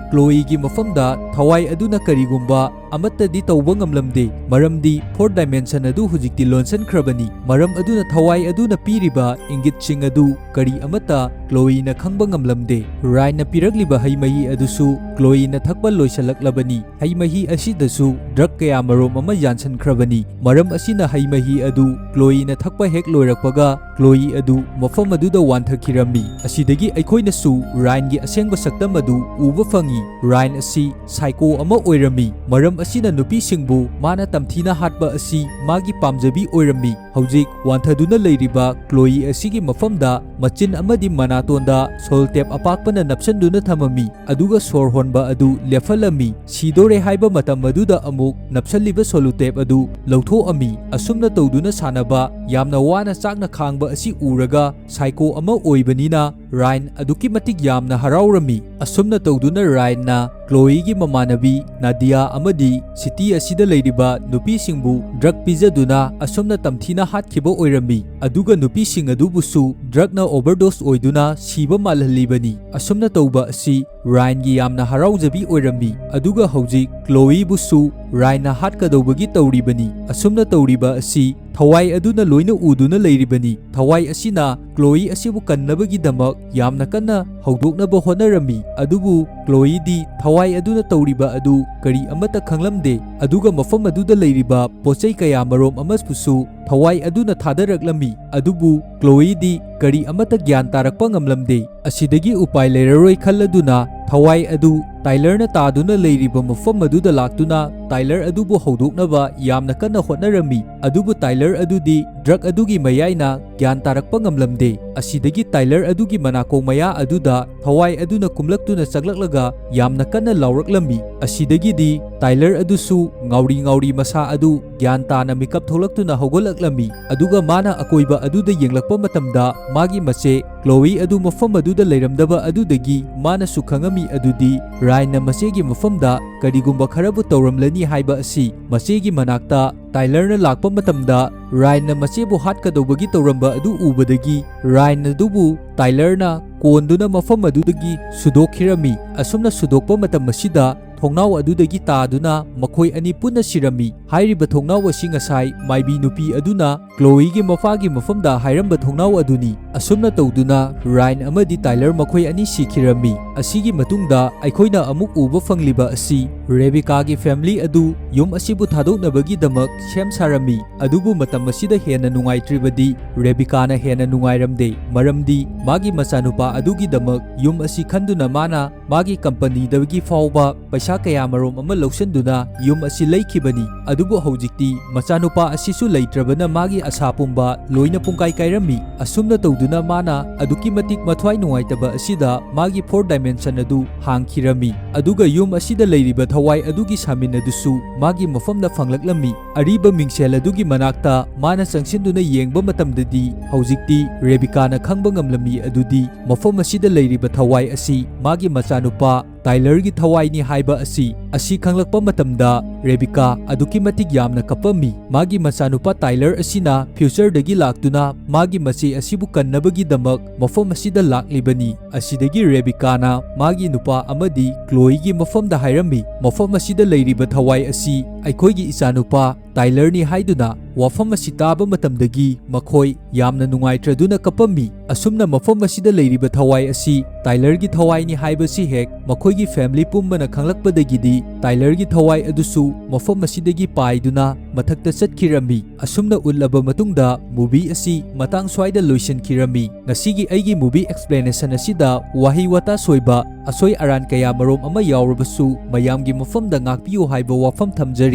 ꯀ꯭ꯂꯣꯏꯒꯤ ꯃꯐꯝꯗ ꯊꯋꯥꯏ ꯑꯗꯨꯅ ꯀꯔꯤꯒꯨꯝꯕ ꯑꯃꯠꯇꯗꯤ ꯇꯧꯕ ꯉꯝꯂꯝꯗꯦ, ꯃꯔꯝꯗꯤ ꯐꯣꯔ ꯗꯥꯏꯃꯦꯟꯁꯟ ꯑꯗꯨ ꯍꯧꯖꯤꯛꯇꯤ ꯂꯣꯟꯁꯤꯟꯈ꯭ꯔꯕꯅꯤ꯫ ꯃꯔꯝ ꯑꯗꯨꯅ ꯊꯋꯥꯏ ꯑꯗꯨꯅ ꯄꯤꯔꯤꯕ ꯏꯪꯒꯤꯠꯁꯤꯡ ꯑꯗꯨ ꯀꯔꯤ ꯑꯃꯠꯇ ꯀ꯭ꯂꯣꯏꯅ ꯈꯪꯕ ꯉꯝꯂꯝꯗꯦ꯫ ꯔꯥꯏꯟꯅ ꯄꯤꯔꯛꯂꯤꯕ ꯍꯩ ꯃꯍꯤ ꯑꯗꯨꯁꯨ ꯀ꯭ꯂꯣꯏꯅ ꯊꯛꯄ ꯂꯣꯏꯁꯤꯜꯂꯛꯂꯕꯅꯤ꯫ ꯍꯩ ꯃꯍꯤ ꯑꯁꯤꯗꯁꯨ ꯗ꯭ꯔꯒ ꯀꯌꯥ ꯃꯔꯣꯝ ꯑꯃ ꯌꯥꯟꯁꯤꯟꯈ꯭ꯔꯕꯅꯤ꯫ ꯃꯔꯝ ꯑꯁꯤꯅ ꯍꯩ ꯃꯍꯤ ꯑꯗꯨ ꯀ꯭ꯂꯣꯏꯅ ꯊꯛꯄ ꯍꯦꯛ ꯂꯣꯏꯔꯛꯄꯒ ꯀ꯭ꯂꯣꯏ ꯑꯗꯨ ꯃꯐꯝ ꯑꯗꯨꯗ ꯋꯥꯟꯊꯈꯤꯔꯝꯃꯤ꯫ ꯑꯁꯤꯗꯒꯤ ꯑꯩꯈꯣꯏꯅꯁꯨ ꯔꯥꯏꯟꯒꯤ ꯑꯁꯦꯡꯕ ꯁꯛꯇꯝ ꯑꯗꯨ ꯎꯕ ꯐꯪꯏ꯫ ꯔꯥꯏꯟ ꯑꯁꯤ ꯁꯥꯏꯀꯣ ꯑꯃ ꯑꯣꯏꯔꯝꯃꯤ꯫ ꯃꯔꯝ ꯑꯁꯤꯅ ꯅꯨꯄꯤꯁꯤꯡꯕꯨ ꯃꯥꯅ ꯇꯝꯊꯤꯅ ꯍꯥꯠꯄ ꯑꯁꯤ ꯃꯥꯒꯤ ꯄꯥꯝꯖꯕꯤ ꯑꯣꯏꯔꯝꯃꯤ꯫ ꯍꯧꯖꯤꯛ ꯋꯥꯟꯊꯗꯨꯅ ꯂꯩꯔꯤꯕ ꯀ꯭ꯂꯣꯏ ꯑꯁꯤꯒꯤ ꯃꯐꯝꯗ ꯃꯆꯤꯟ ꯑꯃꯗꯤ ꯃꯅꯥꯇꯣꯟꯗ ꯁꯣꯜ ꯇꯦꯞ ꯑꯄꯥꯛꯄꯅ ꯅꯞꯁꯟꯗꯨꯅ ꯊꯝꯃꯝꯃꯤ꯫ ꯑꯗꯨꯒ ꯁꯣꯔ ꯍꯣꯟꯕ ꯑꯗꯨ ꯂꯦꯞꯍꯜꯂꯝꯃꯤ꯫ ꯁꯤꯗꯣꯔꯦ ꯍꯥꯏꯕ ꯃꯇꯝ ꯑꯗꯨꯗ ꯑꯃꯨꯛ ꯅꯞꯁꯜꯂꯤꯕ ꯁꯣꯂꯨꯇꯦꯞ ꯑꯗꯨ ꯂꯧꯊꯣꯛꯑꯝꯃꯤ꯫ ꯑꯁꯨꯝꯅ ꯇꯧꯗꯨꯅ ꯁꯥꯟꯅꯕ ꯌꯥꯝꯅ ꯋꯥꯅ ꯆꯥꯛꯅ ꯈꯥꯡꯕ ꯑꯁꯤ ꯎꯔꯒ ꯁꯥꯏꯀꯣ ꯑꯃ ꯑꯣꯏꯕꯅꯤꯅ ꯔꯥꯏꯟ ꯑꯗꯨꯛꯀꯤ ꯃꯇꯤꯛ ꯌꯥꯝꯅ ꯍꯔꯥꯎꯔꯝꯃꯤ꯫ ꯑꯁꯨꯝꯅ ꯇꯧꯗꯨꯅ ꯔꯥꯏꯟꯅ ꯀ꯭ꯂꯣꯏꯒꯤ ꯃꯃꯥꯟꯅꯕꯤ ꯅꯥꯗꯤꯌꯥ ꯑꯃꯗꯤ ꯁꯤꯇꯤ ꯑꯁꯤꯗ ꯂꯩꯔꯤꯕ ꯅꯨꯄꯤꯁꯤꯡꯕꯨ ꯗ꯭ꯔꯒ ꯄꯤꯖꯗꯨꯅ ꯑꯁꯨꯝꯅ ꯇꯝꯊꯤꯅ ꯍꯥꯠꯈꯤꯕ ꯑꯣꯏꯔꯝꯃꯤ꯫ ꯑꯗꯨꯒ ꯅꯨꯄꯤꯁꯤꯡ ꯑꯗꯨꯕꯨꯁꯨ ꯗ꯭ꯔꯒꯅ ꯑꯣꯚꯔꯗꯣꯁ ꯑꯣꯏꯗꯨꯅ ꯁꯤꯕ ꯃꯥꯜꯍꯜꯂꯤꯕꯅꯤ꯫ ꯑꯁꯨꯝꯅ ꯇꯧꯕ ꯑꯁꯤ ꯔꯥꯏꯟꯒꯤ ꯌꯥꯝꯅ ꯍꯔꯥꯎꯖꯕꯤ ꯑꯣꯏꯔꯝꯃꯤ꯫ ꯑꯗꯨꯒ ꯍꯧꯖꯤꯛ ꯀ꯭ꯂꯣꯏꯕꯨꯁꯨ ꯔꯥꯏꯟꯅ ꯍꯥꯠꯀꯗꯧꯕꯒꯤ ꯇꯧꯔꯤꯕꯅꯤ꯫ ꯑꯁꯨꯝꯅ ꯇꯧꯔꯤꯕ ꯑꯁꯤ ꯊꯋꯥꯏ ꯑꯗꯨꯅ ꯂꯣꯏꯅ ꯎꯗꯨꯅ ꯂꯩꯔꯤꯕꯅꯤ꯫ ꯊꯋꯥꯏ ꯑꯁꯤꯅ ꯀ꯭ꯂꯣꯏ ꯑꯁꯤꯕꯨ ꯀꯟꯅꯕꯒꯤꯗꯃꯛ ꯌꯥꯝꯅ ꯀꯟꯅ ꯍꯧꯗꯣꯛꯅꯕ ꯍꯣꯠꯅꯔꯝꯃꯤ꯫ ꯑꯗꯨꯕꯨ ꯀ꯭ꯂꯣꯏꯗꯤ ꯊꯋꯥꯏ ꯑꯗꯨꯅ ꯇꯧꯔꯤꯕ ꯑꯗꯨ ꯀꯔꯤ ꯑꯃꯠꯇ ꯈꯪꯂꯝꯗꯦ꯫ ꯑꯗꯨꯒ ꯃꯐꯝ ꯑꯗꯨꯗ ꯂꯩꯔꯤꯕ ꯄꯣꯠꯆꯩ ꯀꯌꯥ ꯃꯔꯣꯝ ꯑꯃꯕꯨꯁꯨ ꯊꯋꯥꯏ ꯑꯗꯨꯅ ꯊꯥꯗꯔꯛꯂꯝꯃꯤ꯫ ꯑꯗꯨꯕꯨ ꯀ꯭ꯂꯣꯏꯗꯤ ꯀꯔꯤ ꯑꯃꯠꯇ ꯒ꯭ꯌꯥꯟ ꯇꯥꯔꯛꯄ ꯉꯝꯂꯝꯗꯦ꯫ ꯑꯁꯤꯗꯒꯤ ꯎꯄꯥꯏ ꯂꯩꯔꯔꯣꯏ ꯈꯜꯂꯗꯨꯅ ꯊꯋꯥꯏ ꯑꯗꯨ ꯇꯥꯏꯂꯔꯅ ꯇꯥꯗꯨꯅ ꯂꯩꯔꯤꯕ ꯃꯐꯝ ꯑꯗꯨꯗ ꯂꯥꯛꯇꯨꯅ ꯇꯥꯏꯂꯔ ꯑꯗꯨꯕꯨ ꯍꯧꯗꯣꯛꯅꯕ ꯌꯥꯝꯅ ꯀꯟꯅ ꯍꯣꯠꯅꯔꯝꯃꯤ꯫ ꯑꯗꯨꯕꯨ ꯇꯥꯏꯂꯔ ꯑꯗꯨꯗꯤ ꯗ꯭ꯔꯒ ꯑꯗꯨꯒꯤ ꯃꯌꯥꯏꯅ ꯒ꯭ꯌꯥꯟ ꯇꯥꯔꯛꯄ ꯉꯝꯂꯝꯗꯦ꯫ ꯑꯁꯤꯗꯒꯤ ꯇꯥꯏꯂꯔ ꯑꯗꯨꯒꯤ ꯃꯅꯥꯀꯣꯡ ꯃꯌꯥ ꯑꯗꯨꯗ ꯊꯋꯥꯏ ꯑꯗꯨꯅ ꯀꯨꯝꯂꯛꯇꯨꯅ ꯆꯪꯂꯛꯂꯒ ꯌꯥꯝꯅ ꯀꯟꯅ ꯂꯥꯎꯔꯛꯂꯝꯃꯤ꯫ ꯑꯁꯤꯗꯒꯤꯗꯤ ꯇꯥꯏꯂꯔ ꯑꯗꯨꯁꯨ ꯉꯥꯎꯔꯤ ꯉꯥꯎꯔꯤ ꯃꯁꯥ ꯑꯗꯨ ꯒ꯭ꯌꯥꯟ ꯇꯥꯅ ꯃꯤꯀꯞ ꯊꯣꯛꯂꯛꯇꯨꯅ ꯍꯧꯒꯠꯂꯛꯂꯝꯃꯤ꯫ ꯑꯗꯨꯒ ꯃꯥꯅ ꯑꯀꯣꯏꯕ ꯑꯗꯨꯗ ꯌꯦꯡꯂꯛꯄ ꯃꯇꯝꯗ ꯃꯥꯒꯤ ꯃꯆꯦ ꯀ꯭ꯂꯣꯏ ꯑꯗꯨ ꯃꯐꯝ ꯑꯗꯨꯗ ꯂꯩꯔꯝꯗꯕ ꯑꯗꯨꯗꯒꯤ ꯃꯥꯅꯁꯨ ꯈꯪꯉꯝꯃꯤ ꯑꯗꯨꯗꯤ ꯔꯥꯏꯟꯅ ꯃꯆꯦꯒꯤ ꯃꯐꯝꯗ ꯀꯔꯤꯒꯨꯝꯕ ꯈꯔꯕꯨ ꯇꯧꯔꯝꯂꯅꯤ ꯍꯥꯏꯕ ꯑꯁꯤ꯫ ꯃꯆꯦꯒꯤ ꯃꯅꯥꯛꯇ ꯇꯥꯏꯂꯔꯅ ꯂꯥꯛꯄ ꯃꯇꯝꯗ ꯔꯥꯏꯟꯅ ꯃꯆꯦꯕꯨ ꯍꯥꯠꯀꯗꯧꯕꯒꯤ ꯇꯧꯔꯝꯕ ꯑꯗꯨ ꯎꯕꯗꯒꯤ ꯔꯥꯏꯟ ꯑꯗꯨꯕꯨ ꯇꯥꯏꯂꯔꯅ ꯀꯣꯟꯗꯨꯅ ꯃꯐꯝ ꯑꯗꯨꯗꯒꯤ ꯁꯨꯗꯣꯛꯈꯤꯔꯝꯃꯤ꯫ ꯑꯁꯨꯝꯅ ꯁꯨꯗꯣꯛꯄ ꯃꯇꯝ ꯑꯁꯤꯗ ꯊꯣꯡꯅꯥꯎ ꯑꯗꯨꯗꯒꯤ ꯇꯥꯗꯨꯅ ꯃꯈꯣꯏ ꯑꯅꯤ ꯄꯨꯟꯅ ꯁꯤꯔꯝꯃꯤ꯫ ꯍꯥꯏꯔꯤꯕ ꯊꯣꯡꯅꯥꯎ ꯑꯁꯤ ꯉꯁꯥꯏ ꯃꯥꯏꯕꯤ ꯅꯨꯄꯤ ꯑꯗꯨꯅ ꯀ꯭ꯂꯣꯏꯒꯤ ꯃꯄꯥꯒꯤ ꯃꯐꯝꯗ ꯍꯥꯏꯔꯝꯕ ꯊꯣꯡꯅꯥꯎ ꯑꯗꯨꯅꯤ꯫ ꯑꯁꯨꯝꯅ ꯇꯧꯗꯨꯅ ꯔꯥꯏꯟ ꯑꯃꯗꯤ ꯇꯥꯏꯂꯔ ꯃꯈꯣꯏ ꯑꯅꯤ ꯁꯤꯈꯤꯔꯝꯃꯤ꯫ ꯑꯁꯤꯒꯤ ꯃꯇꯨꯡꯗ ꯑꯩꯈꯣꯏꯅ ꯑꯃꯨꯛ ꯎꯕ ꯐꯪꯂꯤꯕ ꯑꯁꯤ ꯔꯦꯕꯤꯀꯥꯒꯤ ꯐꯦꯃꯤꯂꯤ ꯑꯗꯨ ꯌꯨꯝ ꯑꯁꯤꯕꯨ ꯊꯥꯗꯣꯛꯅꯕꯒꯤꯗꯃꯛ ꯁꯦꯝ ꯁꯥꯔꯝꯃꯤ꯫ ꯑꯗꯨꯕꯨ ꯃꯇꯝ ꯑꯁꯤꯗ ꯍꯦꯟꯅ ꯅꯨꯡꯉꯥꯏꯇ꯭ꯔꯤꯕꯗꯤ ꯔꯦꯕꯤꯀꯥꯅ ꯍꯦꯟꯅ ꯅꯨꯡꯉꯥꯏꯔꯝꯗꯦ, ꯃꯔꯝꯗꯤ ꯃꯥꯒꯤ ꯃꯆꯥꯅꯨꯄꯥ ꯑꯗꯨꯒꯤꯗꯃꯛ ꯌꯨꯝ ꯑꯁꯤ ꯈꯟꯗꯨꯅ ꯃꯥꯅ ꯃꯥꯒꯤ ꯀꯝꯄꯅꯤꯗꯒꯤ ꯐꯥꯎꯕ ꯄꯩꯁꯥ ꯀꯌꯥ ꯃꯔꯨꯝ ꯑꯃ ꯂꯧꯁꯤꯟꯗꯨꯅ ꯌꯨꯝ ꯑꯁꯤ ꯂꯩꯈꯤꯕꯅꯤ꯫ ꯑꯗꯨꯕꯨ ꯍꯧꯖꯤꯛꯇꯤ ꯃꯆꯥꯅꯨꯄꯥ ꯑꯁꯤꯁꯨ ꯂꯩꯇ꯭ꯔꯕꯅ ꯃꯥꯒꯤ ꯑꯁꯥ ꯄꯨꯝꯕ ꯂꯣꯏꯅ ꯄꯨꯡꯀꯥꯏ ꯀꯥꯏꯔꯝꯃꯤ꯫ ꯑꯁꯨꯝꯅ ꯇꯧꯗꯨꯅ ꯃꯥꯅ ꯑꯗꯨꯛꯀꯤ ꯃꯇꯤꯛ ꯃꯊ꯭ꯋꯥꯏ ꯅꯨꯡꯉꯥꯏꯇꯕ ꯑꯁꯤꯗ ꯃꯥꯒꯤ ꯐꯣꯔ ꯗꯥꯏꯃꯦꯟꯁꯟ ꯑꯗꯨ ꯍꯥꯡꯈꯤꯔꯝꯃꯤ꯫ ꯑꯗꯨꯒ ꯌꯨꯝ ꯑꯁꯤꯗ ꯂꯩꯔꯤꯕ ꯊꯋꯥꯏ ꯑꯗꯨꯒꯤ ꯁꯥꯃꯤꯟ ꯑꯗꯨꯁꯨ ꯃꯥꯒꯤ ꯃꯐꯝꯗ ꯐꯪꯂꯛꯂꯝꯃꯤ꯫ ꯑꯔꯤꯕ ꯃꯤꯡꯁꯦꯜ ꯑꯗꯨꯒꯤ ꯃꯅꯥꯛꯇ ꯃꯥꯅ ꯆꯪꯁꯤꯟꯗꯨꯅ ꯌꯦꯡꯕ ꯃꯇꯝꯗꯗꯤ ꯍꯧꯖꯤꯛꯇꯤ ꯔꯦꯕꯤꯀꯥꯅ ꯈꯪꯕ ꯉꯝꯂꯝꯃꯤ ꯑꯗꯨꯗꯤ ꯃꯐꯝ ꯑꯁꯤꯗ ꯂꯩꯔꯤꯕ ꯊꯋꯥꯏ ꯑꯁꯤ ꯃꯥꯒꯤ ꯃꯆꯥꯅꯨꯄꯥ ꯇꯥꯏꯂꯔꯒꯤ ꯊꯋꯥꯏꯅꯤ ꯍꯥꯏꯕ ꯑꯁꯤ꯫ ꯑꯁꯤ ꯈꯪꯂꯛꯄ ꯃꯇꯝꯗ ꯔꯦꯕꯤꯀꯥ ꯑꯗꯨꯛꯀꯤ ꯃꯇꯤꯛ ꯌꯥꯝꯅ ꯀꯞꯄꯝꯃꯤ꯫ ꯃꯥꯒꯤ ꯃꯆꯥꯅꯨꯄꯥ ꯇꯥꯏꯂꯔ ꯑꯁꯤꯅ ꯐ꯭ꯌꯨꯆꯔꯗꯒꯤ ꯂꯥꯛꯇꯨꯅ ꯃꯥꯒꯤ ꯃꯆꯦ ꯑꯁꯤꯕꯨ ꯀꯟꯅꯕꯒꯤꯗꯃꯛ ꯃꯐꯝ ꯑꯁꯤꯗ ꯂꯥꯛꯂꯤꯕꯅꯤ꯫ ꯑꯁꯤꯗꯒꯤ ꯔꯦꯕꯤꯀꯥꯅ ꯃꯥꯒꯤ ꯅꯨꯄꯥ ꯑꯃꯗꯤ ꯀ꯭ꯂꯣꯏꯒꯤ ꯃꯐꯝꯗ ꯍꯥꯏꯔꯝꯃꯤ, "ꯃꯐꯝ ꯑꯁꯤꯗ ꯂꯩꯔꯤꯕ ꯊꯋꯥꯏ ꯑꯁꯤ ꯑꯩꯈꯣꯏꯒꯤ ꯏꯆꯥꯅꯨꯄꯥ ꯇꯥꯏꯂꯔꯅꯤ" ꯍꯥꯏꯗꯨꯅ꯫ ꯋꯥꯐꯝ ꯑꯁꯤ ꯇꯥꯕ ꯃꯇꯝꯗꯒꯤ ꯃꯈꯣꯏ ꯌꯥꯝꯅ ꯅꯨꯡꯉꯥꯏꯇ꯭ꯔꯗꯨꯅ ꯀꯞꯄꯝꯃꯤ꯫ ꯑꯁꯨꯝꯅ ꯃꯐꯝ ꯑꯁꯤꯗ ꯂꯩꯔꯤꯕ ꯊꯋꯥꯏ ꯑꯁꯤ ꯇꯥꯏꯂꯔꯒꯤ ꯊꯋꯥꯏꯅꯤ ꯍꯥꯏꯕꯁꯤ ꯍꯦꯛ ꯃꯈꯣꯏꯒꯤ ꯐꯦꯃꯤꯂꯤ ꯄꯨꯝꯕꯅ ꯈꯪꯂꯛꯄꯗꯒꯤꯗꯤ ꯇꯥꯏꯂꯔꯒꯤ ꯊꯋꯥꯏ ꯑꯗꯨꯁꯨ ꯃꯐꯝ ꯑꯁꯤꯗꯒꯤ ꯄꯥꯏꯗꯨꯅ ꯃꯊꯛꯇ ꯆꯠꯈꯤꯔꯝꯃꯤ꯫ ꯑꯁꯨꯝꯅ ꯎꯠꯂꯕ ꯃꯇꯨꯡꯗ movie ꯑꯁꯤ ꯃꯇꯥꯡ ꯁ꯭ꯋꯥꯏꯗ ꯂꯣꯏꯁꯤꯟꯈꯤꯔꯝꯃꯤ꯫ ꯉꯁꯤꯒꯤ ꯑꯩꯒꯤ movie explanation ꯑꯁꯤꯗ ꯋꯥꯍꯩ ꯋꯥꯇꯥ ꯁꯣꯏꯕ, ꯑꯁꯣꯏ ꯑꯔꯥꯟ ꯀꯌꯥ ꯃꯔꯨꯝ ꯑꯃ ꯌꯥꯎꯔꯕꯁꯨ ꯃꯌꯥꯝꯒꯤ ꯃꯐꯝꯗ ꯉꯥꯛꯄꯤꯌꯨ ꯍꯥꯏꯕ ꯋꯥꯐꯝ ꯊꯝꯖꯔꯤ꯫